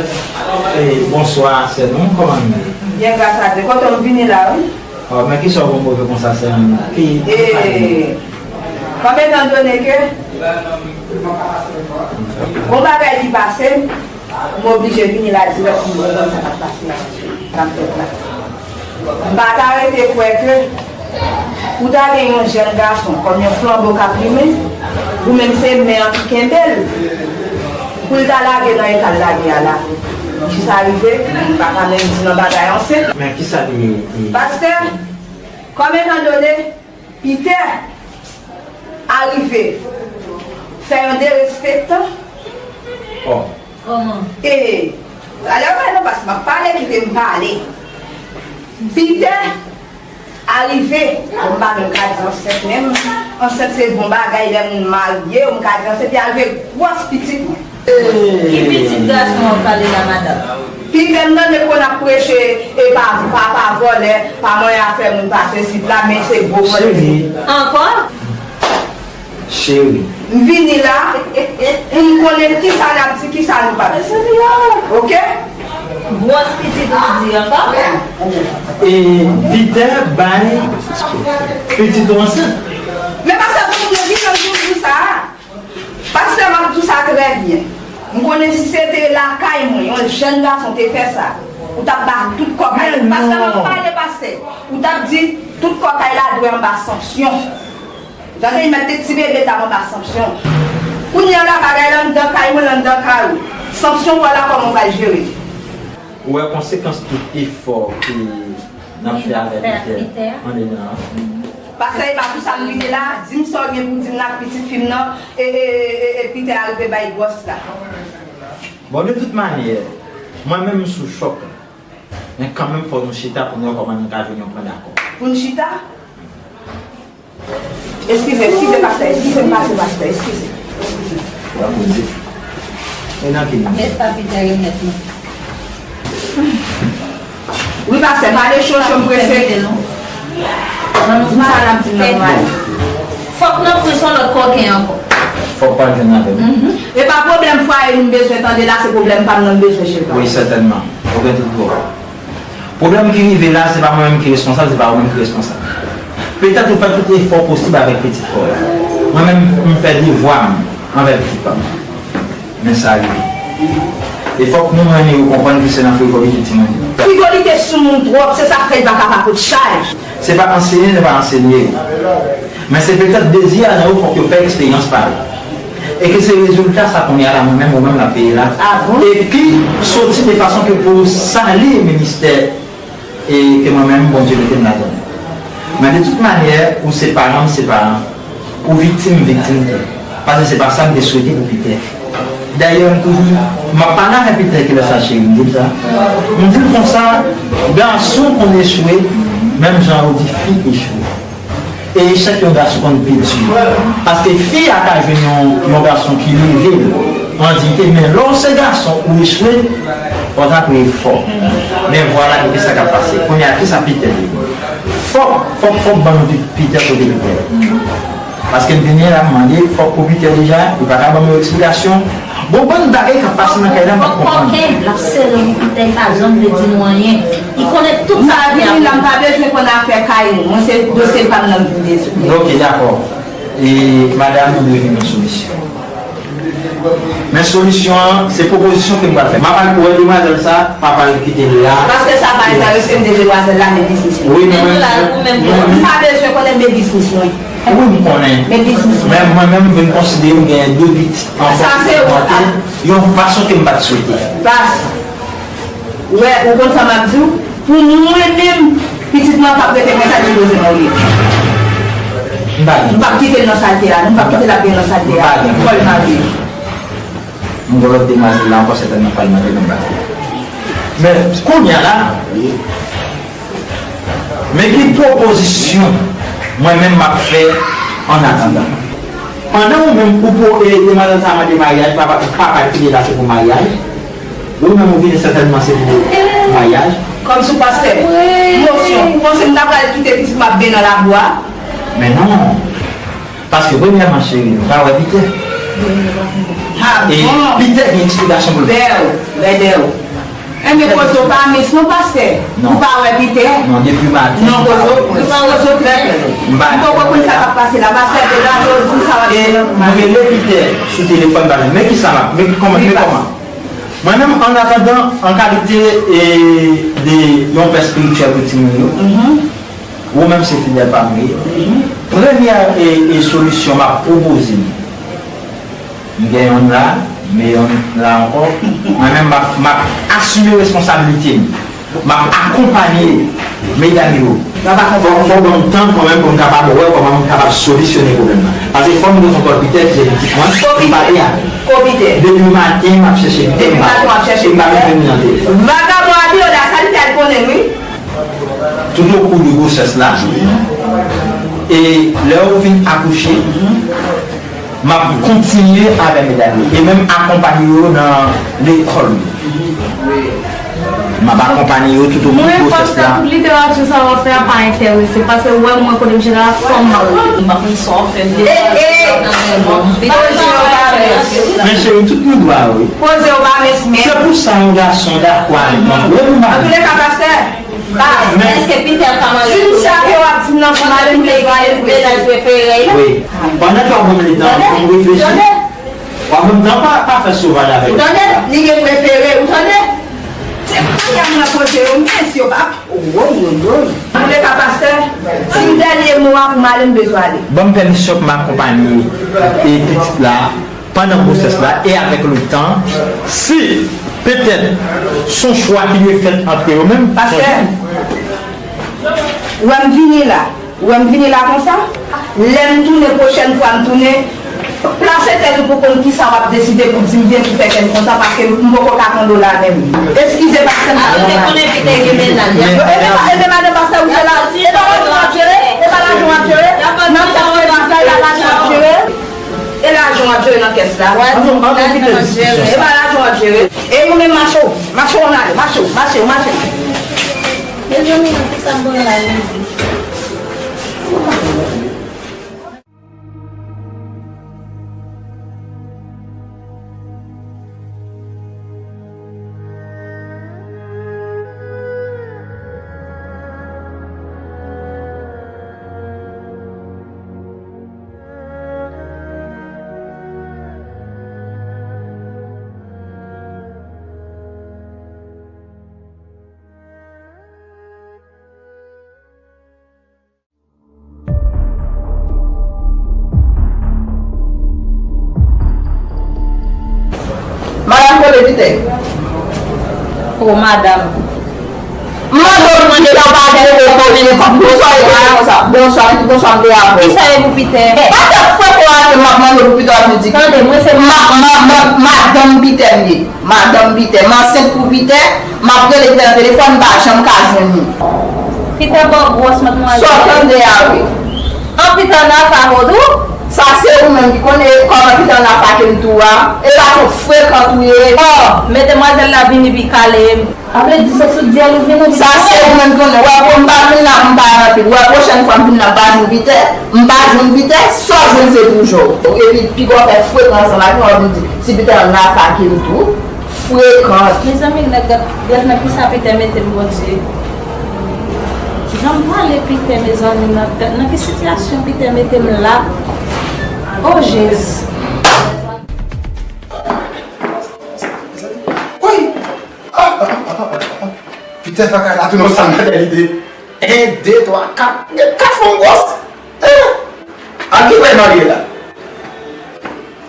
e, bonswa, sè nou, kòman nou ye? Byen, gras a Dye. Kote w vini la, wi. Oh, men kisa w gon move konsa, sè m? Ki... E, kòm etan done ke gon bagay ki pase, m oblije vini la dirèk pou m konprann sa k ap pase nan tèt la. M pa ta rete kwè ke pou ta gen yon jèn gason kòm yon flanbo k ap limen, ou menm se men an ki kenbe l, pou l ta lage nan eta l lage a la. Jis arive, m pa ka menm di nan bagay an senp. Men kisa li ye? Pastè, kòm etan done, Pitè arive fè yon derespektan. Oh. Kòman? E, ale w bay non, paske m ap pale, kite m pale. Pitè arive, bon, m pa menm ka di ansent menm. Ansent se bon bagay, lè moun marye, ou m ka di ansent, li arive gwòs pitit mwen. Ki pitit gason w ap pale la, madanm? Pitè m tande konn ap preche, e pa, pa, pa vòlè, pa manyen afè moun, pa sesi, pa la, men se gwo vòlè. Cheri. Ankò? Cheri. M vini la pou m konnen kisa n ap di, kisa nou p ap di. Oke? Gwòs pitit ou di ankò? E Pitè bay pitit ou ansent. Men pastè, pou moun yo vin nan jou sa a. Pastè, m ap di w sa trè byen. M konnen si se te lakay mwen, yon jèn gason te fè sa, ou t ap ba tout kò kay la. Pastè, m ap pale, pastè. Ou t ap di tout kò kay la dwe anba sanksyon. Jan te di mèt te ti bebe t ap anba sanksyon. Kounye a la, bagay la anndan kay mwen, anndan kay ou. Sanksyon pa la, kòman w pral jere? Ou wè konsekans tout efò ke n ap fè avèk Pitè anndan an. Pastè, e pa pou sa m vini la, di m sa w gen pou di m nan ak pitit fi m nan, e, e, e, e, e Pitè a rive bay gwòs la. Bon, de tout manyè, mwen menm m sou chòk la. Men kanmenm fò nou chita pou n wè kòman nou ka jwenn yon pwen dakò. Pou n chita? Eskize, eskize, pastè, eskize m pase, pastè, eskize. Eskize. E nan ki nou? Lè sa Pitè remèt nou. Wi, pastè, pale cho, cho, m prese. Di m sa n ap di m nan, mwen. Fòk nan pran yon lòt kòken ankò. Fòk pa jwenn avè m. E pa pwoblèm fwaye nou m bezwen tande la, se pwoblèm pa m nan m bezwen jere. Wi, sètènman. Ou gen tout dwa. Pwoblèm ki rive la, se pa mwen menm ki responsab, se pa ou menm ki responsab. Petèt ou fè tout efò posib avèk pitit pa w la. Mwen menm, m fè devwa m anvè pitit pa m. Men sa rive. E fòk nou menm yo konprann ke se nan frivolite timoun yo. Frivolite sou moun twòp, se sa k fè l pa ka pa pot chaj. Se pa ansenye, se pa ansenye. Men se petèt dezi a nan yo fòk yo fè eksperyans pa yo. E ke se rezilta sa kounye a la, mwen menm, ou menm, n ap peye la. E ki soti de fason ke pou sali ministè e ke mwen menm, Bondye mete m ladan l. Men de tout manyè, ou se paran, m se paran, ou viktim, m viktim tou. Paske se pa sa m te swete pou Pitè. Dayè, m toujou, m ap pale avèk Pitè kilè sa cheri, m di l sa. M di l konsa, gason konn echwe, menm jan ou di fi echwe. E echèk yon gason konn pi di. Paske fi a ka jwenn yon, yon gason ki leve l an diyite, men lè w se gason ou echwe, fò w ta kreye fò. Men vwala, epi sa k ap pase. Kounye a, kisa Pitè vle? Fòk, fòk, fòk ban nou Pi-, Pitè kote Pitè. Paske m vini la, m mande, fòk pou Pitè deja, li pa ka ban m yon eksplikasyon. Bon, bann bagay k ap pase nan kay la, m pa konprann. Kòken, l ap sere wi Pitè, li pa janm vle di nou anyen. Li konnen tout sa ki ap. M vini la, m pa bezwen konn afè kay nou. Mwen se dosye pa m nan m vin bezwen. Ok, dakò. E madanm, nou dwe vin yon solisyon. Men solisyon an, se pwopozisyon ke m pral fè. M ap al wè demwazèl sa, m ap al kite l la. Paske sa pa enterese m de demwazèl la, men biznis mwen. Wi, men mwen, mwen, mwen, m pa bezwen konnen men biznis mwen. Wi, m konnen. Men biznis mwen. Men mwen menm, m vin konsidere m genyen de pitit ankò ki augmante yon fason ke m pa t swete. Pas. Ou wè, ou konn sa m ap di w? Pou mwen menm, pitit mwen k ap rete konsa, ki poze marye. M pa gen. M p ap kite l nan sa l te a, non, m p ap kite l ap gen nan sa l te a. M pa gen. Fò l marye. M gen lòt demwazèl la ankò, sètènman, pral mande nan baz la. Men, kounye a la, men ki pwopozisyon mwen menm m ap fè an atandan? Pandan ou menm ou pou, e, demwazèl sa a mande maryaj, papa, papa ki te la se pou maryaj. Ou menm ou vini sètènman se pou maryaj. Kòmsi w pastè. Mosyon, ou panse m ta pral kite pitit m ap ben nan labou a? Men non. Paske premyèman, cheri, nou pa wè Pitè. E Pitè gen eksplikasyon pou l bay. Bèw, bèdèw. Enben, kote w pa mis non, pastè. Ou pa wè Pitè? Non, depi maten. Non, kote w, kote w trè klè. M poko konn sa k ap pase la. Pastè, de la jodi, sa w ap di. E m rele Pitè sou telefòn, pa men kisa m ap, men kòman, men kòman. Mwen menm, an atandan, an kalite, e, de yon pè espirityèl pou timoun yo, ou menm se fidèl pa m ou ye. Premyè, e, e, solisyon m ap pwopoze nou, m gen yonn la, m gen yonn la ankò, mwen menm, m ap, m ap asime responsablite m. M ap akonpanye medam yo. Fò, fò w ban m tan kanmenm pou m kapab wè kòman m kapab solisyone pwoblèm nan. Paske fò m gen yon kòl Pitè ki se pitit mwen, m pale avè l. Depi maten, m ap chèche Pitè, m pa wè l. E m pa menm vin nan telefòn. Vagabon a pi odas, sa li fè l konnen, wi. Tout o kou de gwosès la, e lè yo vin akouche, m ap kontinye avè medam yo e menm akonpanye yo nan lekòl yo. M ap akonpanye yo tout o bout pwosès la. Mwen panse tout literati sa w ap fè a pa enterese, paske ou wè mwen kote m chita la, fò m mare. M pa konn sa w ap fè m. E, e, poze yo pa mès. Men cheri, tout moun dwa wi. Poze yo pa mès, men. Se pou sa yon gason dakò al pran. Wi, pou mwen. Antouleka, pastè, pa, èske Peter ka mare? Si misye ap yo ap di m nan, pou mare m bezwen ale. Mennaj prefere l. Wi. Pandan ke w ap ban m letan pou m reflechi. Tande. An menm tan, pa, pa fè sovaj avèk yo. Ou tande? Li gen prefere, ou tande? Se kounya m nan kote yo, men si yo pa. Woy, woy, woy. Antouleka, pastè, si m dènye mo a pou m ale, m bezwen ale. Ban m pèmisyon pou m akonpanye e pitit la pandan gwosès la e avèk letan, si petèt s on chwa ki dwe fèt ant yo menm. Pastè, ou wè m vini la. Ou wè m vini la konsa? Lè m tounen, pwochèn fwa m tounen, plase tèt ou pou konn kisa w ap deside pou di m byen pou fè kè m konsa, paske m poko ka pran do la menm. Eskize, pastè, m pa... Alò, te konnen Pita gen mennaj. E pa, e pa madan pastè ou se la? E pa lajan w ap jere? E pa lajan w ap jere? Nan kèk mennaj la, e pa lajan w ap jere? E lajan w ap jere nan kès la? E pa lajan w ap jere? E nou menm mache w, mache w ann ale, mache w, mache w, mache w. Mezanmi, nan kisa m pran la menm? Madanm kote Pitè? O, madanm. M mande w, m mande w, pa gen gwo pwoblèm, e pa bonswa, e pa konsa. Bonswa, m di bonswa, m te avè w. Kisa e pou Pitè? Pa fè fwèt ou a ke m ap mande w pou Pitè, w ap vin di. Tande, mwen se ma, ma, ma, madanm Pitè m ye. Madanm Pitè, m ansent pou Pitè, m ap rele Pitè nan telefòn, m pa janm ka jwenn li. Pitè ba w gwòs, madmwazèl. Sa w tande a wi. An Pitè ann afè avè w tou? Sa se ou menm ki konnen kòman Pitè ann afè ak m tou a. E pa twò frekan tou ye. O, men demwazèl la vini pi kale. A vle di se sou dyèl ou vini pi kale. Sa se ou menm ki konnen. Wè, pou m pa vin la, m pa anpil. Wè, pwochèn fwa m vin la, m pa jwenn Pitè. M pa jwenn Pitè, sa w jwenn se toujou. Epi piga w fè frekan ansanm ak mwen, w ap vin di si Pitè ann afè ak m tou. Frekan. Mezanmi, nèg, gad, gad nan kisa Pitè mete m, Bondye. Jan m pale Pitè, mezanmi, nan, nan ki sitiyasyon Pitè mete m la? O Jezi. Woy! Ah, ah, ah, ah, ah. Pitè fè kay la tounen yon sal matènite. En, de, twa, kat. Gen kat fanm gwòs. Eh! Ak ki pral marye la?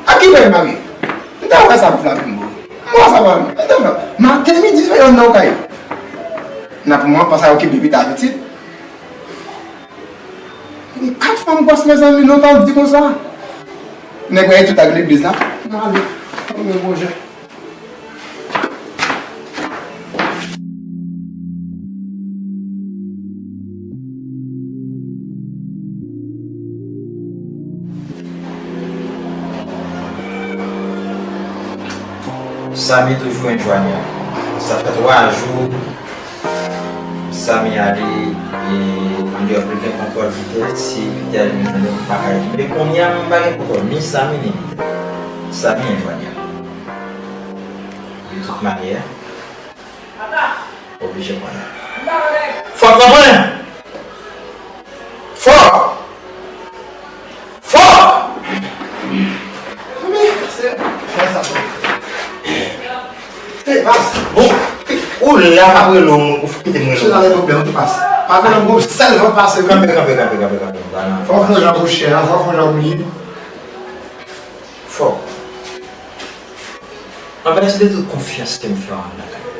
Ak ki pral marye? M ta wè sa pou flape m, bro. M wè sa pa m. M ta wè. Maten, midi, swa yo nan kay. N ap mwen panse a okipe pita pitit. Gen kat fanm gwòs, mezanmi, lontan w di konsa. Nèg wè tout ak legliz la. M ale. Mwen bon jan. Samy toujou enjwanyab. Sa fè twa jou Samy ale, e, andeyò, pou l gen kontwòl Pitè, si Pitè al vin tande m pa ka rete. Men kounye a, m pa gen kontwòl ni Samy, ni Pitè. Samy enjwanyab. De tout manyè, oblije konnen. Fòk konprann! Fòk! Fòk! Bon, ou la, m ap rele w, ou kite m rele w. Chita lè pwoblèm, ou pas. Pa vin nan gwoup sèl vant pase, wi. Kanpe, kanpe, kanpe, kanpe, kanpe. Fòk fè yon jan pou chè a, fòk fè yon jan pou li. Fòk. An vèti de tout konfyans ke m fè w anndan kay la,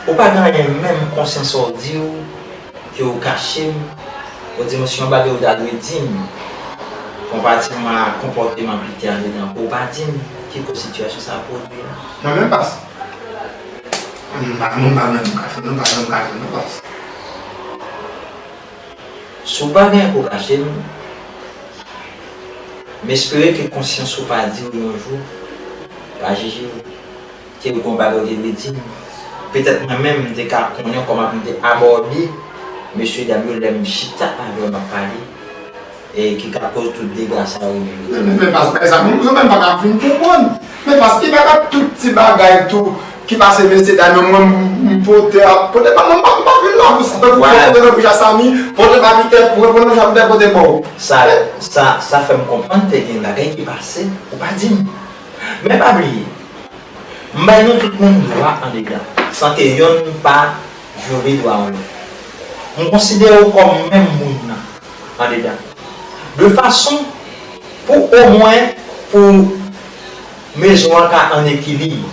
ou pa gen anyen menm konsyans w di w ke w kache m, ou di m si yon bagay ou ta dwe di m, konpareman a konpòteman Pitè andedan, pou w pa di m ki koz sitiyasyon sa a pwodui la. Mwen menm pas. Mwen pa, mwen pa menm kache, mwen pa menm kache, non, pas. Si w pa gen anyen pou w kache m, m espere ke konsyans ou pa di w yon jou, pa jije w. te gen yon bagay ou te vle di m. Petèt mwen menm, m te ka konnen kòman pou m te abòde mesye dam yo lè m chita avè yo m ap pale, e ki ka koz tout dega sa yo rive yo. Men, men, men, pas, men sa, mwen, mwen menm pa ka fin konprann. Men pas, e pa ka tout ti bagay tou ki pase mesye dam yo, mwen, m, m pote, a, pote, pa, mwen, m pa, m pa vin la pou sa. Tankou pote, tankou Jasami, pote pa Pitè, pote, pote, pote, pote, bon. Sa, sa, sa fè m konprann te gen bagay ki pase, ou pa di m. Men pa bliye, m bay nou tout menm dwa andedan, san ke yonn pa vyole dwa yon lòt. M konsidere w kòm menm moun nan andedan, de fason pou omwen pou mezon an ka an ekilib.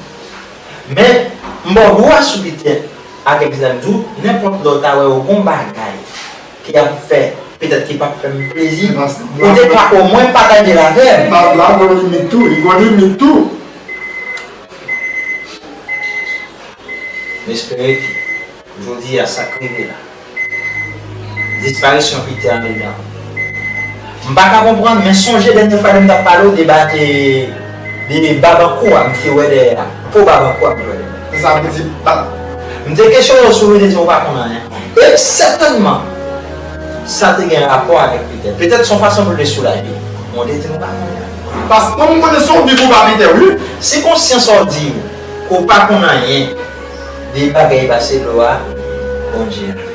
Men, m ba w dwa sou Pitè ak egzanp di w, nenpòt lè w ta wè w gon bagay ki ap fè, petèt ki p ap fè m plezi, ou te ka omwen pataje l avè m. Pas la gon limit tou, li gon limit tou. M espere ke jodi a sa k rive la, disparisyon Pitè andedan. M pa ka konprann, men sonje dènye fwa lè m t ap pale w de ba, e, de Babankou a, m te wè dèyè a. Po Babankou a, m te wè dèyè a. Sa vle di, pa. M te kesyone w sou li, ou te di ou pa konn anyen. E sètènman, sa te gen rapò avèk Pitè. Petèt se yon fason pou l te soulaje. Mwen te di nou pa konnen. Paske mwen, m konnen se yon bib ou ba Pitè, wi. Si konsyans ou di ou pa konn anyen de bagay pase dlo a, Bondye avè w.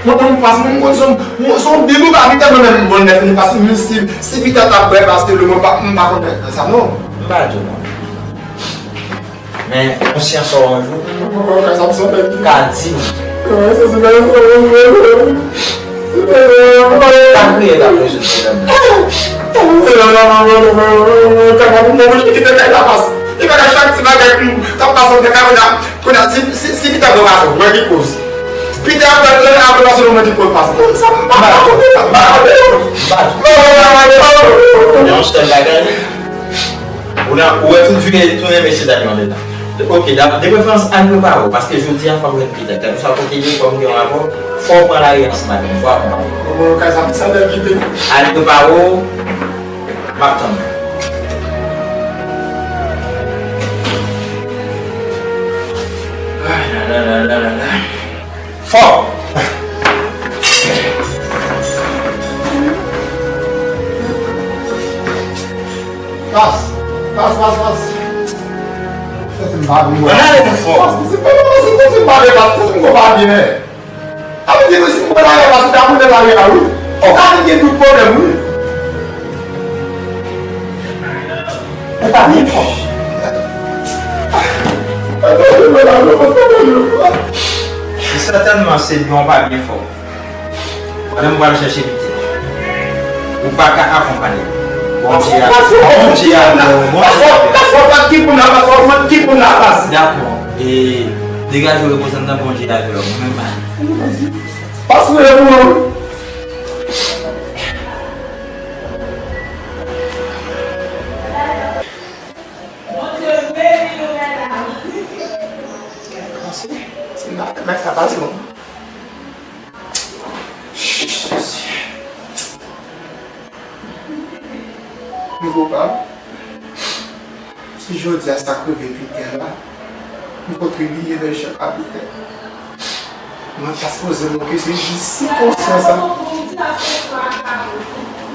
Mwen, mwen, paske mwen, mwen, se yon, mwen, se yon bib ou ba Pitè, mwen menm, bon, lè fini, paske mwen, si, si Pitè t ap bwè pase dlo, mwen pa, m pa konnen sa, non. M pa di w non. Men konsyans ou yon jou ka di w. Pa kriye, pa kriye sou pwoblèm nan. Kaka pou mwen, mwen kite kay la pas. E pa ka chak ti bagay pou k ap pase antre kay la. Kounye a, si, si, si Pitè gen rason, mwen ki koz. Pitè ap fè lè ap pase mwen ki koz pase. Sa m pa, m pa konprann, m pa konprann. Yon sèl bagay. Ou nan, ou wè tout vire tounen mesye dam yo andedan. Ok, dam, de preferans al prepare w, paske jodi a fò m jwenn Pitè. Kèlkeswa kote l ye, fò m gen yon rapò, fò w pran lari ansanm avè m, fò w akonpanye m. Bon, kay sa, sa bèl kite. Al prepare w, m ap tann ou. Ay, la, la, la. Fò! Pas, pas, pas, pas. Sa se m pa vle wè. Ann ale nou fò. Pas, se pa, se pa, se pa vle, pas, se m pa vle wè. Sa vle di, si m pran lari a, pas, ou ta pran lari a, wi. Ou ta vin gen tout pwoblèm, wi. Ou pa byen fò. E sètènman se byen ou pa byen fò. Pandan m pral chèche Pitè, ou pa ka akonpanye m. Bondye a, Bondye a, Bondye a. Dakò. E degaje w, reprezantan, Bondye avè w. Mwen menm pa. Pas mwen pou ou. Mèt la pase bon. Nouvo pa. Si jodi a sa k rive Pitè la, m kontribye nan echèk a Pitè. Mwen pa sipoze moke, se jis si konsyans an.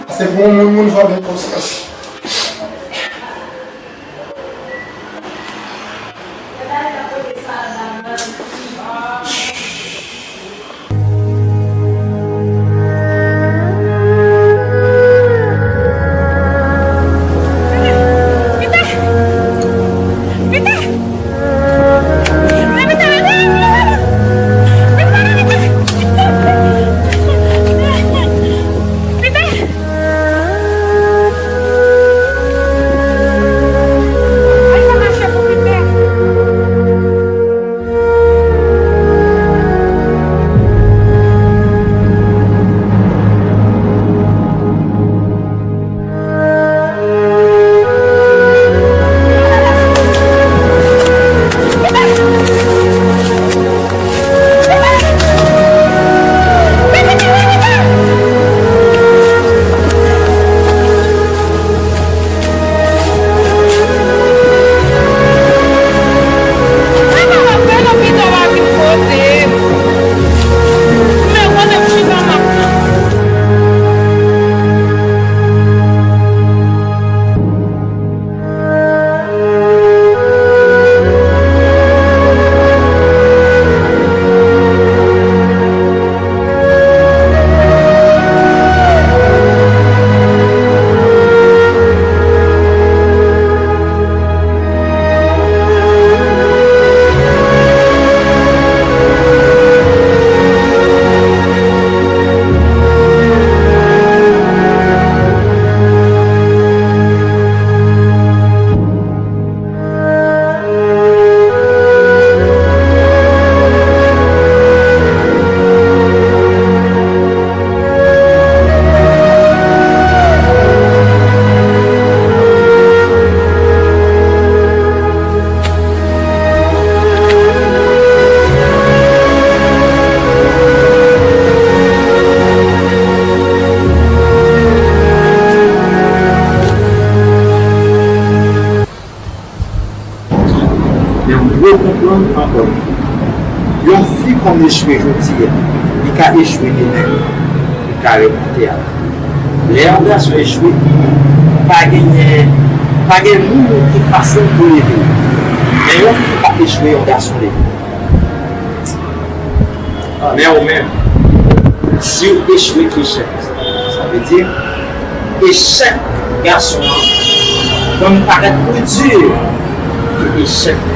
Paske pou yon moun, moun fò gen konsyans. Yon fi konn echwe jodi a, li ka echwe demen, li ka remonte ankò. Lè yon gason echwe, pa genyen, pa gen moun ki fasil pou leve. Men yon fi ka echwe, yon gason leve. Men ou menm, si w echwe, echèk. Sa vle di, echèk gason an konn parèt pli di ke echèk.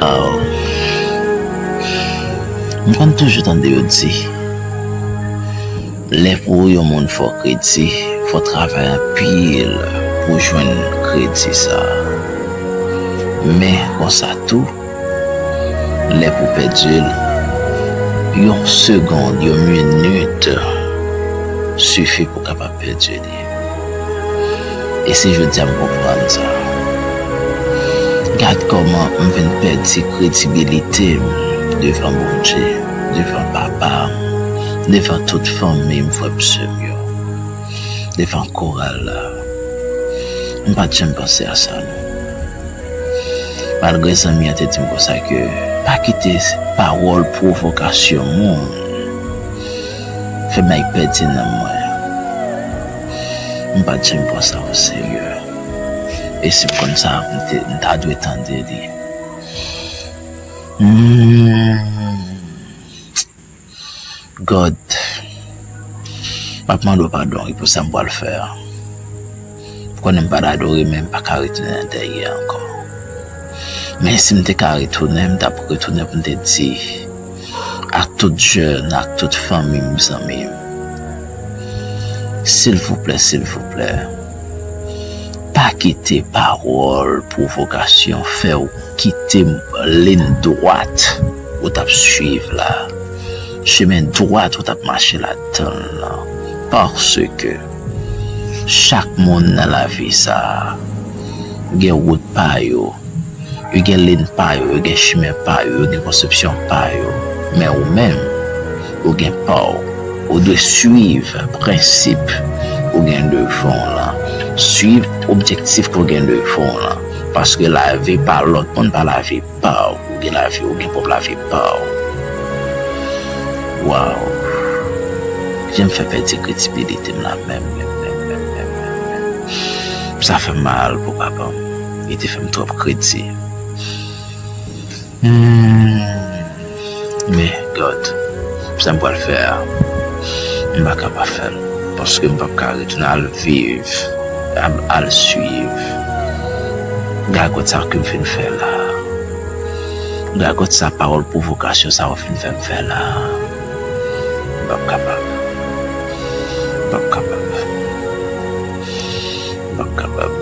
Oh. M konn toujou tande yo di, lè pou yon moun fè w kredi, fò w travay anpil pou w jwenn kredi sa a. Men, konsa tou, lè pou w pèdi l, yon segonn, yon minit sifi pou w kapab pèdi li. E se jodi a m konprann sa. Gad kòman m vin pèdi kredibilite m devan Bondye, devan papa m, devan tout fanmi m, frè m, sè m yo, devan koral la. M pa t janm panse a sa, non. Malgre zanmi an te di m konsa ke pa kite pawòl pwovokasyon moun fè m al pèdi nanm mwen. M pa t janm pran sa o serye. E si m konn sa, m te, m ta dwe tande li. Hmm. God, m ap mande w padon wi pou sa m pral fè a. M konnen m pa t adore, men m pa ka retounen nan dèyè ankò. Men si m te ka retounen, m t ap retounen pou m te di ak tout jèn, ak tout fanmi m, zanmi m, silvouplè, silvouplè, pa kite pawòl pwovokasyon fè w kite liy dwat ou t ap swiv la, chemen dwat ou t ap mache ladan l lan, paske chak moun nan lavi sa a gen wout pa yo, yo gen liy pa yo, yo gen chemen pa yo, yo gen konsepsyon pa yo. Men ou menm, ou gen pa w. Ou dwe swiv prensip ou gen devan w lan. Swiv objektif ke w gen devan w lan. Paske lavi pa lòt moun, pa lavi pa w. Ou gen lavi, ou gen pwòp lavi pa w. Waw. Jan m fè pèdi kredibilite m la menm, menm, menm, menm, menm, menm, menm. Sa fè m mal pou papa m. Li te fè m twòp kredi. Hmm. Men, God, sa m pral fè a, m pa ka pa fè l. Paske m p ap ka retounen al viv, al, al swiv gagòt sa ke m fin fè la. Gagòt sa, pawòl pwovokasyon sa yo fin fè m fè la. M p ap kapab. M p ap kapab. M p ap kapab.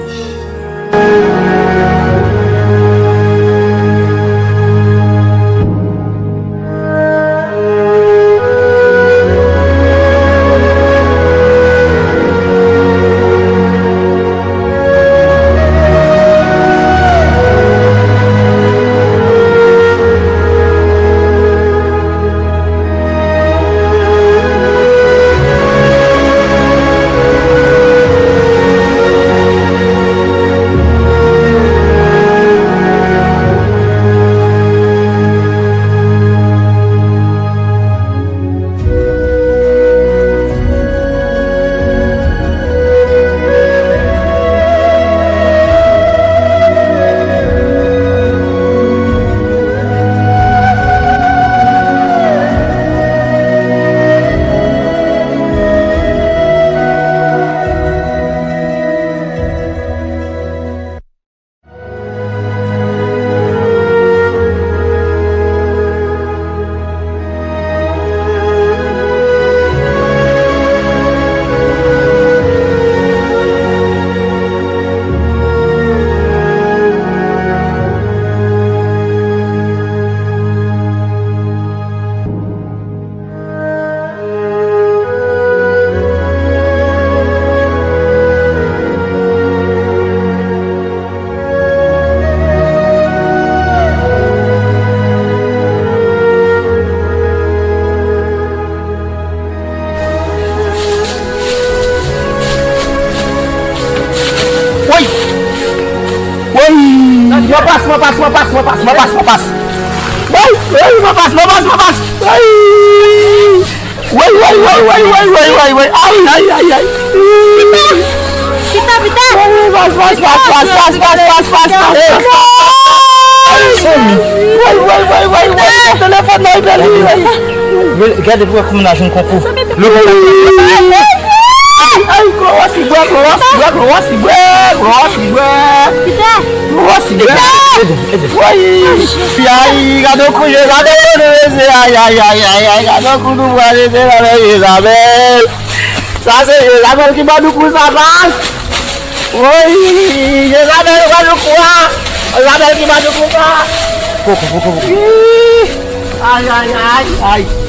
Pas, mwen pas, mwen pas, mwen pas, mwen pas, mwen pas. Woy, woy, mwen pas, mwen pas, mwen pas. Woy. Woy, woy, woy, woy, woy, woy, woy, woy. Ay, ay, ay, ay. Pita, pita. Woy, woy, pas, pas, pas. Woy, woy, woy, woy, woy, woy. Telefòn nan, li pèdi, woy. Gade pou wè kòman n a jwenn konkou. Ay, ay, glwa si bwè, glwa si bwè, glwa si bwè, glwa si bwè. Pita. Glwa si bwè. Pita. Woy. Ay, gade kou Jezabèl, nou rete. Ay, ay, ay, ay, ay, gade kou nou pral rete nan men Jezabèl. Sa se Jezabèl ki ban nou kou sa, pas. Woy, Jezabèl ban nou kou a. Jezabèl ki ban nou kou sa. Poko, poko, poko. Ih. Ay, ay, ay, ay.